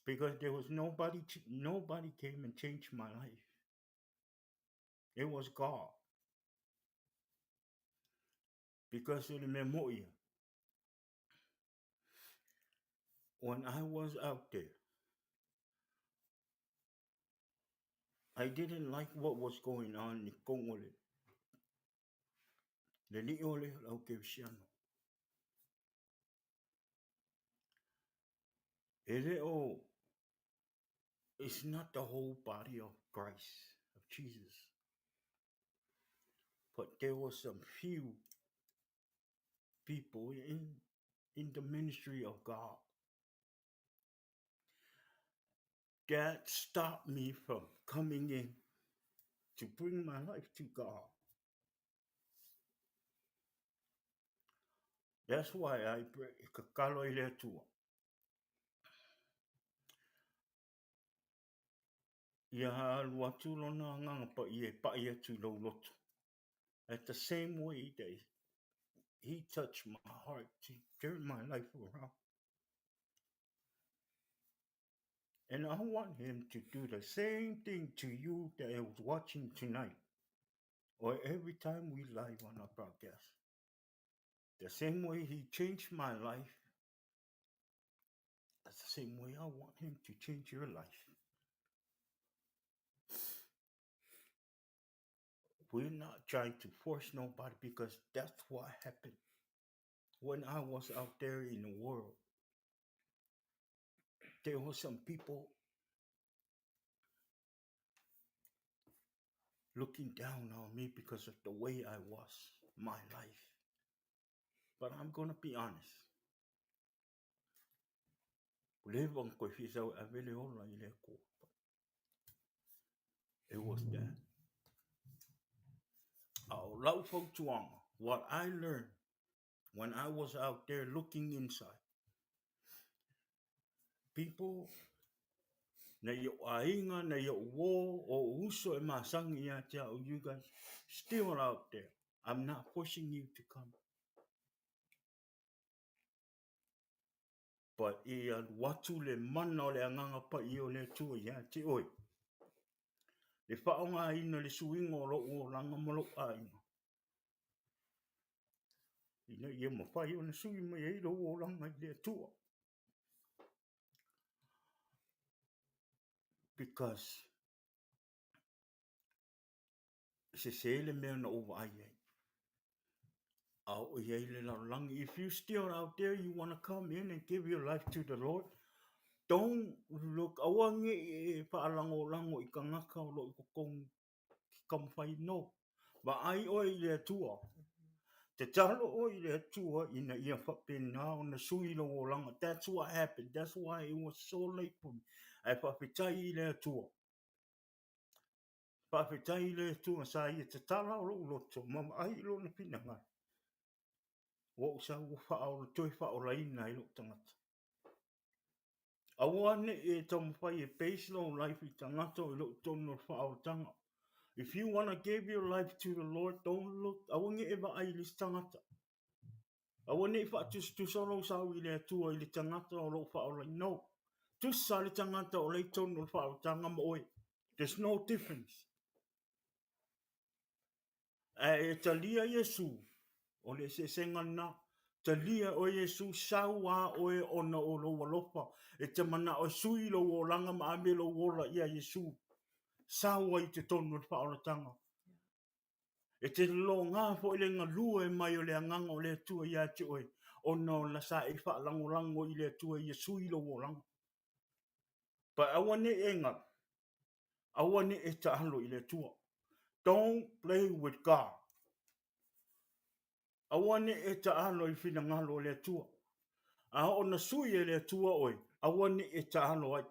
Because there was nobody, nobody came and changed my life. It was God. Because o le mea moʻi ia, when I was out there, I didn't like what was going on i totonu o le le alii o le au kerisiano. E le o, it's not the whole body of Christ, of Jesus. But there was some few people in, in the ministry of God that stopped me from coming in to bring my life to God. That's why I pray, kakalo i le Atua. Ia alu atu lona agaga paia e paʻi atu i lou loto. At the same way that he touched my heart to turn my life around. And I want him to do the same thing to you that is watching tonight or every time we live on our broadcast. The same way he changed my life, that's the same way I want him to change your life. We're not trying to force nobody because that's what happened when I was out there in the world. There were some people looking down on me because of the way I was, my life. But I'm going to be honest. Ua leva ona toe fia sau e ave le ola i le Atua. It was that. A o lau fautuaga, what I learned when I was out there looking inside, people, nai ou aiga, nai ou uō, o ou uso e masani ia te au, you guys still out there. I'm not forcing you to come. But i alu atu le mana o le Agaga Paia o le Atua ia te oe, le faaaogaina le suiga o lou olaga ma lou aiga, ina ia mafai ona sui mai ai lou olaga i le Atua. Because e sese le mea na ou vaai ai. A oo i ai le lalolagi. If you still out there, you want to come in and give your life to the Lord, don't look, aua ne i e faalagolago i tagata o lo o i totonu ki taumafai, no. Vaai oe i le Atua. Tatalo oe i le Atua ina ia faapena ona sui lou olaga. That's what happened. That's why it was so late for me. Ae faafetai i le Atua. Faafetai i le Atua sa ia tatala o lou loto ma vaai i lona finagalo. Ua ou sau ua faaola, toe faaolaina ai lou tagata. Aua ne i e taumafai e base lou life i tagata o i lou tonu o le faaolataga. If you wanna give your life to the Lord, don't look, aua ne i e vaai i le isi tagata. Aua ne i faatusatusa lou sau i le Atua i le tagata o lo o faaolaina. No. Tusa le tagata o la i totonu o le faaolataga ma oe. There's no difference. Ae e talia Iesu, o le eseesega lena. Talia oe Iesu, sau a oe ona o lou alofa. E te manao e sui lou olaga ma ave lou ola ia Iesu. Sau ai i totonu o le faaolataga. E te lologa foi le galue mai o le Agaga o le Atua ia te oe, ona o la sa e faalagolago i le Atua ia sui lou olaga. But aua ne i e galu, aua ne i e taalo i le Atua. Don't play with God. Aua ne i e taalo i le finagalo o le Atua. A oo na sui e le Atua oe, aua ne i e taalo ai.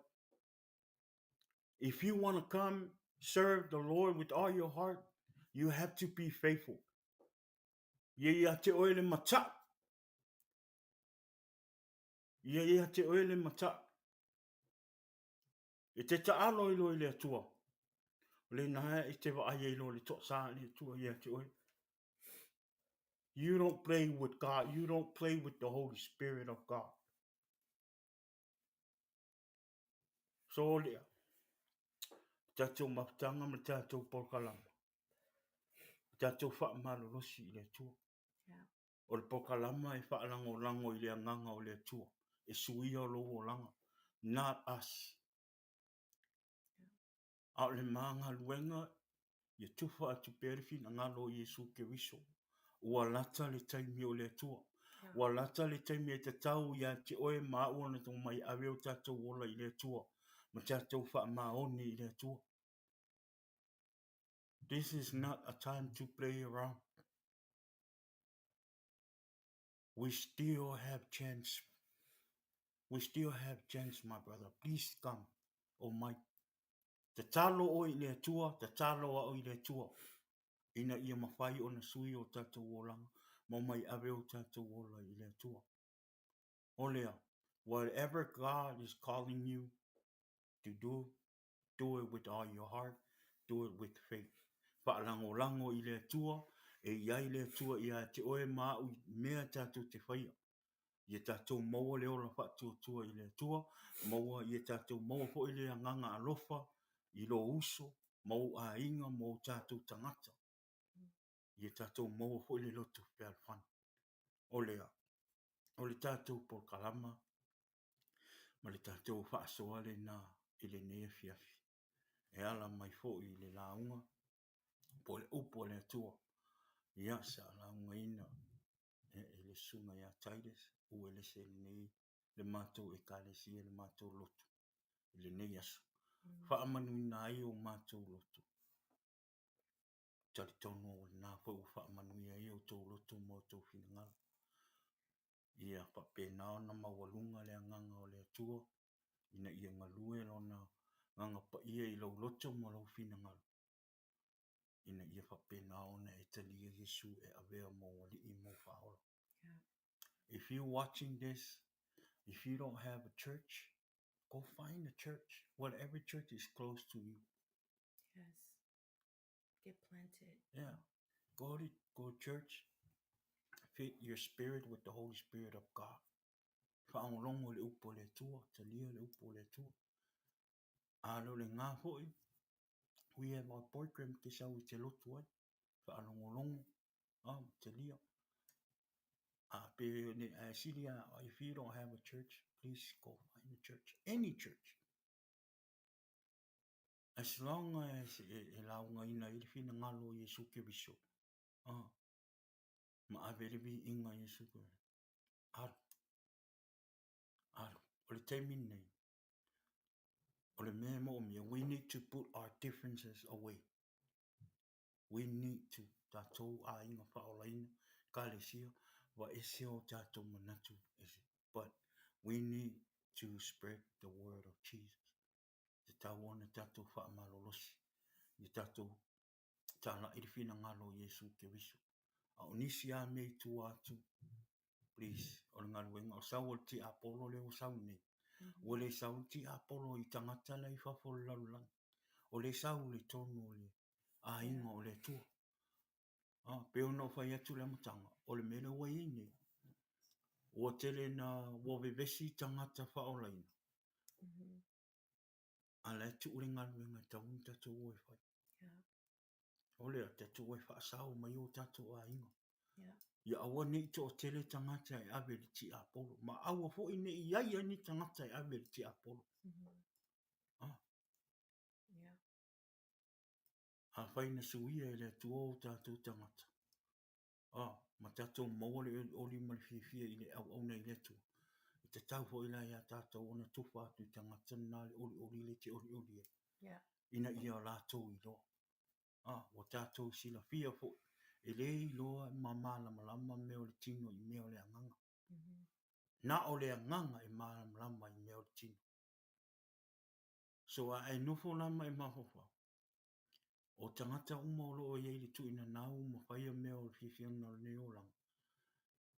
If you want to come serve the Lord with all your heart, you have to be faithful. Ia ia te oe le mata'u. Ia ia te oe le mata'u. E te taalo i loa i le Atua. O lena e te vaai ai loa le toasā le Atua ia te oe. You don't play with God. You don't play with the Holy Spirit of God. So lea, le tatou mafutaga ma le tatou polokalama, le tatou faamalolosi i le Atua. O le polokalama e faalagolago i le agaga o le Atua, e suia lou olaga, not us. A o le ma galuega, ia tufa atu pea le finagalo o Iesu Keriso. Ua lata le taimi o le Atua. Ua lata le taimi e tatau ia te oe ma au ona omai ave o tatou ola i le Atua ma tatou faamaoni i le Atua. This is not a time to play around. We still have chance. We still have chance, my brother. Please come. Oh my. Tatalo oe i le Atua, tatalo au i le Atua. Ina ia mafai ona sui o tatou olaga, ma omai ave o tatou ola i le Atua. O lea, whatever God is calling you to do, do it with all your heart, do it with faith. Faalagolago i le Atua, e i ai le Atua ia te oe ma au i mea tatou te faia. Ia tatou maua le ola faatuatua i le Atua, maua ia tatou maua foi le agaga alofa i lou uso ma ou aiga ma o tatou tagata. Ia tatou maua foi le loto fealofani. O lea, o le tatou polokalama ma le tatou faasoa lena i lenei afiafi, e ala mai foi i le lauga po o le upu a le Atua, ia sa laugaina e le susuga ia Titus Uelese i lenei le matou ekalesia le matou lotu i lenei aso. Faamanuina ai o matou lotu. Talitonu o lena foi ua faamanuia ai outou loto ma outou finagalo. Ia faapena ona maualuga le agaga o le Atua ina ia galue lona agaga paia i lou loto ma lou finagalo, ina ia faapena ona e talia Iesu e avea mou Alii ma mou Faaola. If you watching this, if you don't have a church, go find a church, whatever church is close to you. Yes. Get planted. Yeah. Go to go to church. Fit your spirit with the Holy Spirit of God. Faalogologo i le upu a le Atua, talia le upu a le Atua. A le o le gā foi, we have our program te sau i te lotu ai. Faalogologo, ah, talia. A pe ne, a sili a, if you don't have a church, please go find a church. Any church. As long as e, e laugaina ai le finagalo o Iesu Keriso, ah, ma ave le viiga i Iesu Keriso. Alu. Alu. O le taimi lenei, o le mea e moomia, we need to put our differences away. We need to, tatou aiga faaolaina, ekalesia, vaese o tatou manatu ese. But we need to spread the word of Jesus. Tatau ona tatou faamalolosi ia tatou talai le finagalo o Iesu Keriso. A o nisi lava mea i tua atu, please, o le galuega, o le sau o le tiapolo lea ua sau nei, ua le sau le tiapolo i tagata la i fafo o le lalolagi, o lea e sau i totonu o le aiga o le Atua. Ah, pei ona ou fai atu i le amataga, o le mea lea ua i ai nei, ua tele na ua vevesi tagata faaolaina, a la e tuu le galuega e tatau ona tatou o e fai. O lea, tatou o e faasao mai o tatou aiga. Ia aua ne i toatele tagata e ave i le tiapolo, ma aua foi ne i i ai ni tagata e ave i le tiapolo. Ah. Afai na suia e le Atua o tatou tagata, a, ma tatou maua le olioli ma le fiafia i le auauna i le Atua, e tatau foi la iā tatou ona tufa atu i tagata lena le olioli lea e te olioli ai, ina ia latou iloa. A, ua tatou silafia foi, e le iloa ma malamalama mea o le tino i mea o le agaga. Na o le agaga e malamalama i mea o le tino. So a e nofo la ma e mafaufau, o tagata uma o lo o i ai i le tuuinanau ma faia mea o le fiafiaga o lenei olaga,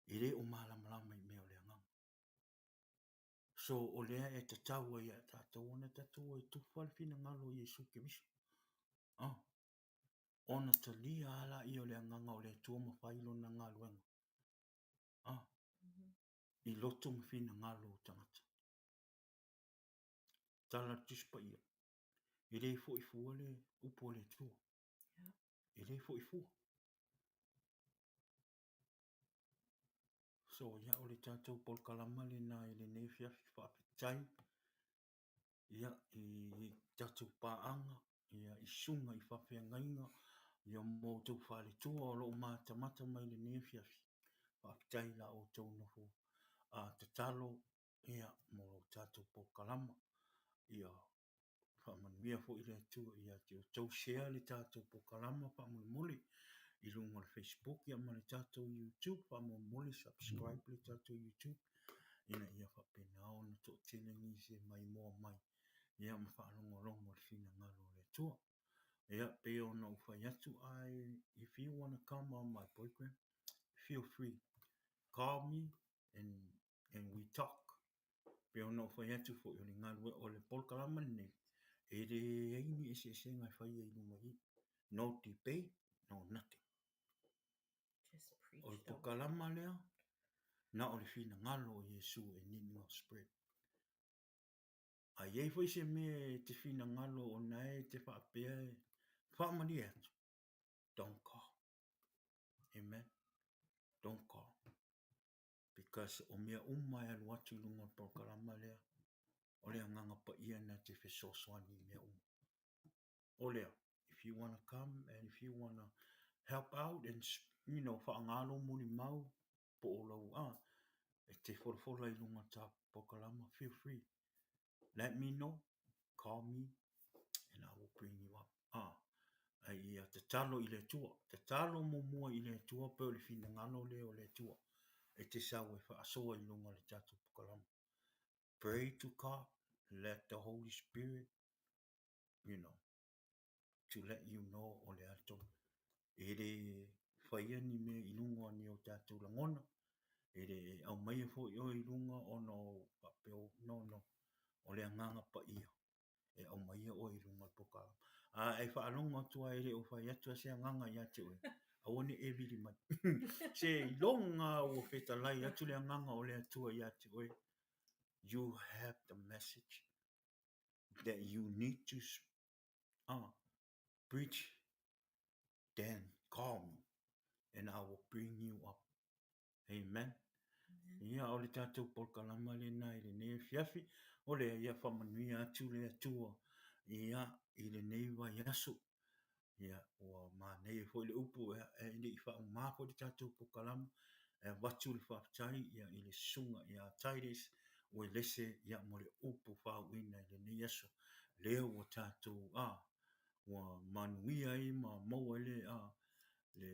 e le o malamalama i mea o le agaga. So o lea e tatau ai ia tatou ona tatou e tufa le finagalo o Iesu Keriso. Ah, ona talia lava laia o le agaga o le Atua ma fai lona galuega. Ah, i loto ma finagalo o tagata. Tala a le Tusi Paia, e le foi fua le upu a le Atua. E le foi fua. So, ia, o le tatou polokalama lena i lenei afiafi, faafetai ia, i tatou paaga, ia, i susuga i faafeagaiga, ia ma outou faletua o lo o matamata mai i lenei afiafi. Faafetai i la outou nofo a tatalo ia, mo lo tatou polokalama. Ia faamanuia foi le Atua ia te outou. Share le tatou polokalama faamolemole i luga o le Facebook ia ma le tatou YouTube. Faamolemole subscribe le tatou YouTube ina ia faapena ona toatele nisi e maimoa mai ia ma faalogologo i le finagalo o le Atua. Ia, pei ona ou fai atu, I, if you wanna come on my program, feel free. Call me and and we talk. Pei ona ou fai atu foi, o le galue, o le polokalama lenei, e leai ni eseesega e faia i luma i i. No debate, no nothing. Just preach O le polokalama lea, na o le finagalo o Iesu e need not spread. A i ai foi se mea e te finagalo o na e te faapea e faamalie atu, don't call. Amen. Don't call. Because o mea uma e alu atu i luga o le polokalama lea, o le Agaga Paia na te fesoasoani i mea uma. O lea, if you wanna come and if you wanna help out and you know, faaaoga lou molimau po o lau, ah, e te folafola i luga o le ta polokalama, feel free. Let me know, call me and I will bring you up. Ah, ai ia tatalo i le Atua. Tatalo muamua i le Atua pe o le finagalo lea o le Atua e te sau e faasoa i luga o le tatou polokalama. Pray to God, let the Holy Spirit, you know, to let you know o le a le tonu. E le faia ni mea i luga o ni o tatou lagona, e le aumaia foi oe i luga ona o faapea, no, no, o le Agaga Paia e aumaia oe i luga o le polokalama. A e faalogo atu lava e le o fai atu lava se agaga ia te oe, aua ne i e vili mai. Seiloga ua fetalai atu le agaga o le Atua ia te oe, you have the message that you need to preach, then call me and I will bring you up. Amen. Ia, o le tatou polokalama lena i lenei afiafi, o lea ia faamanuia atu le Atua ia i lenei vaiaso. Ia, ua manaia foi le upu e, e le i faauma foi le tatou polokalama, e avatu le faafetai ia i le susuga ia Titus Uelese ia mo le upu faauuina i lenei aso. Lea ua tatou a ua manuia ai ma maua ai le a le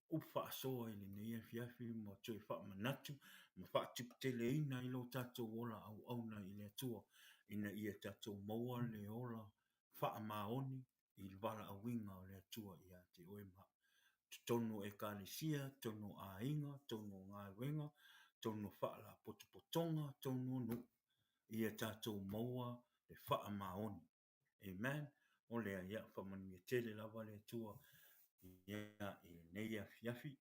upu faasoa i lenei afiafi ma toe faamanatu ma faatuputeleina ai lo tatou ola auauna i le Atua ina ia tatou maua le ola faamaoni i le valaauina o le Atua ia te oe ma au. Totonu o Ekalesia, totonu o aiga, totonu o galuega, totonu o faalapotopotoga, totonu o nuu, ia tatou maua le faamaoni. Amen. O lea, ia, faamanuia tele lava le Atua ia, i lenei afiafi.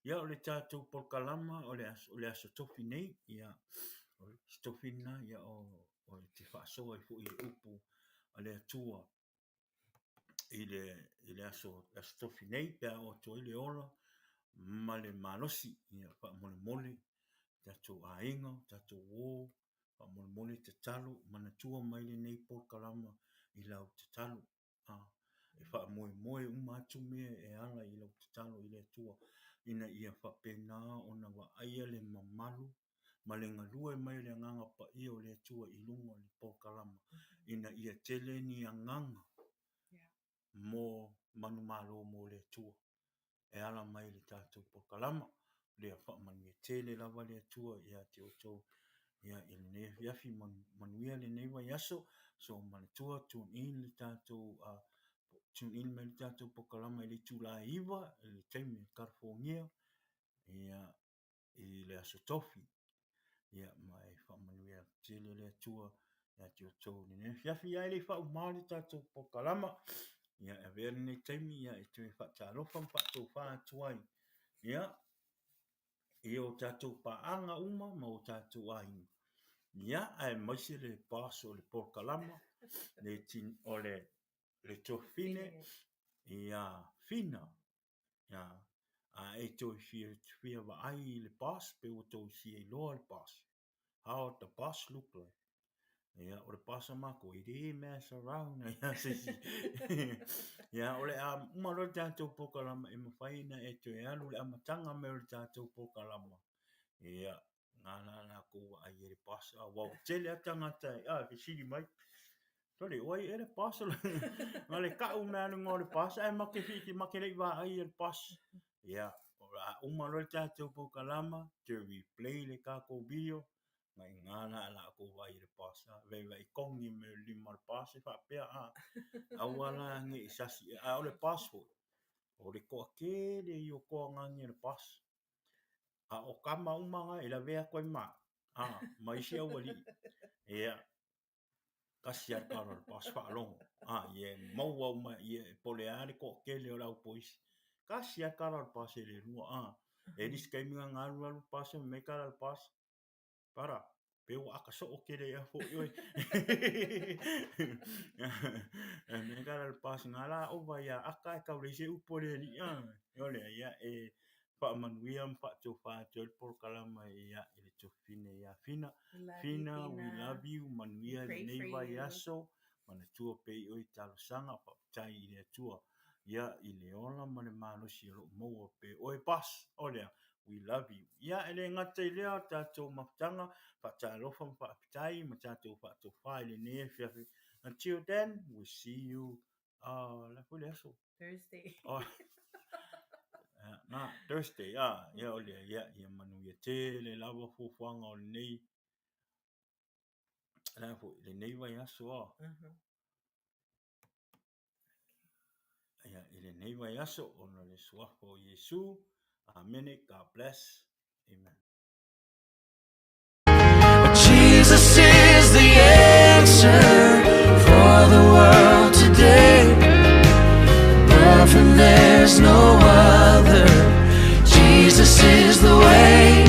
Ia, o le tatou polokalama o le aso, o le aso tofi nei, ia, o le aso tofi lena, ia, o, o te faasoa ai foi i le upu a le Atua i le, i le aso, aso tofi nei, pe a oo atu ai le ola ma le malosi, ia, faamolemole, tatou aiga, tatou uo, Faamolemole tatalo, manatua mai lenei polokalama i lau tatalo. A, e faamoemoe uma atu mea e ala i lau tatalo i le Atua, ina ia faapena ona vaaia le mamalu ma le galue mai o le Agaga Paia o le Atua i luga o le polokalama, ina ia tele ni agaga mo manumalo mo le Atua. e ala mai i le tatou polokalama. Lea faamanuia tele lava le Atua ia te outou ia i lenei afiafi manuia lenei vaiaso. So manatua tune in le tatou tune in mai le tatou polokalama i le itula e 9 i le taimi o California ia i le Aso Tofi. Ia, ma e faamanuia tele le Atua ia te outou i lenei afiafi. Ia, e le i faauma le tatou polokalama, ia, e avea lenei taimi ia, e toe faatalofa ma faatofa atu ai, ia, i o tatou paaga uma ma o tatou aiga. Ia, aemaise le boss o le polokalama, le, o le, le tuafafine, ia, Fina, Ia, a e toe fia, fia vaai i le boss, pe ua toe fia iloa le boss. How the boss look like. Ia, o le boss a mākou, e le mess around ia se isi. Ia, o le a uma loa le tatou polokalama e mafai ona e toe alu i le amataga mai o le tatou polokalama. Ia, ngā la lakou vaai e le boss, aua ua tele lava tagata e, a, fesili mai. Sole, o ai ea le boss? Na le ka'u mea alu igoa o le boss ae make fi make le'i vaai e le boss. Ia, o le a uma loa le tatou polokalama, toe replay le tatou video, na i ina la a lakou vaai i le boss, a vei vai kogi mai o le lima o le boss e faapea, a, aua la ne i sasi, a o le boss foi, o le toatele ia o toagagi a le boss. A o tama uma na e lavea atu ai ma au, a, ma isi aualii. Ia, tasi lava le tala o le boss, faalogo, a, ia e maua uma, ia po o le a le toatele o le au polisi. Tasi lava le tala o le boss e le lua, a. E le isi taimi na alu alu le boss fai mai le tala a le boss, Para, pe ua aka soo tele ea foi oe. Fai mai le tala a le boss, na la ova ia aka e tau leai se upu a le alii, a. O lea, ia e... Faamanuia ma faatofa atu ai le polokalama ia i le Tuafafine ia Fina. Fina, we love you, manuia lenei vaiaso, manatua pea i oe i talosaga, faafetai i le Atua ia i le ola ma le malosi o lo o maua pea oe boss. O lea, we love you. Ia, e le gata i lea o tatou mafutaga, faatalofa ma faafetai ma tatou faatofa i lenei afiafi. Until then, we see you uh, la foi le aso. Thursday. Oh. Na, Thursday, ah, ia o lea, ia, ia manuia tele lava fuafuaga o lenei, la foi, lenei vaiaso, ah. Ia, i lenei vaiaso, ona o le suafa o Iesu. Amene, God bless. Amen. Jesus is the answer for the world today. Above him there's no other. Jesus is the way.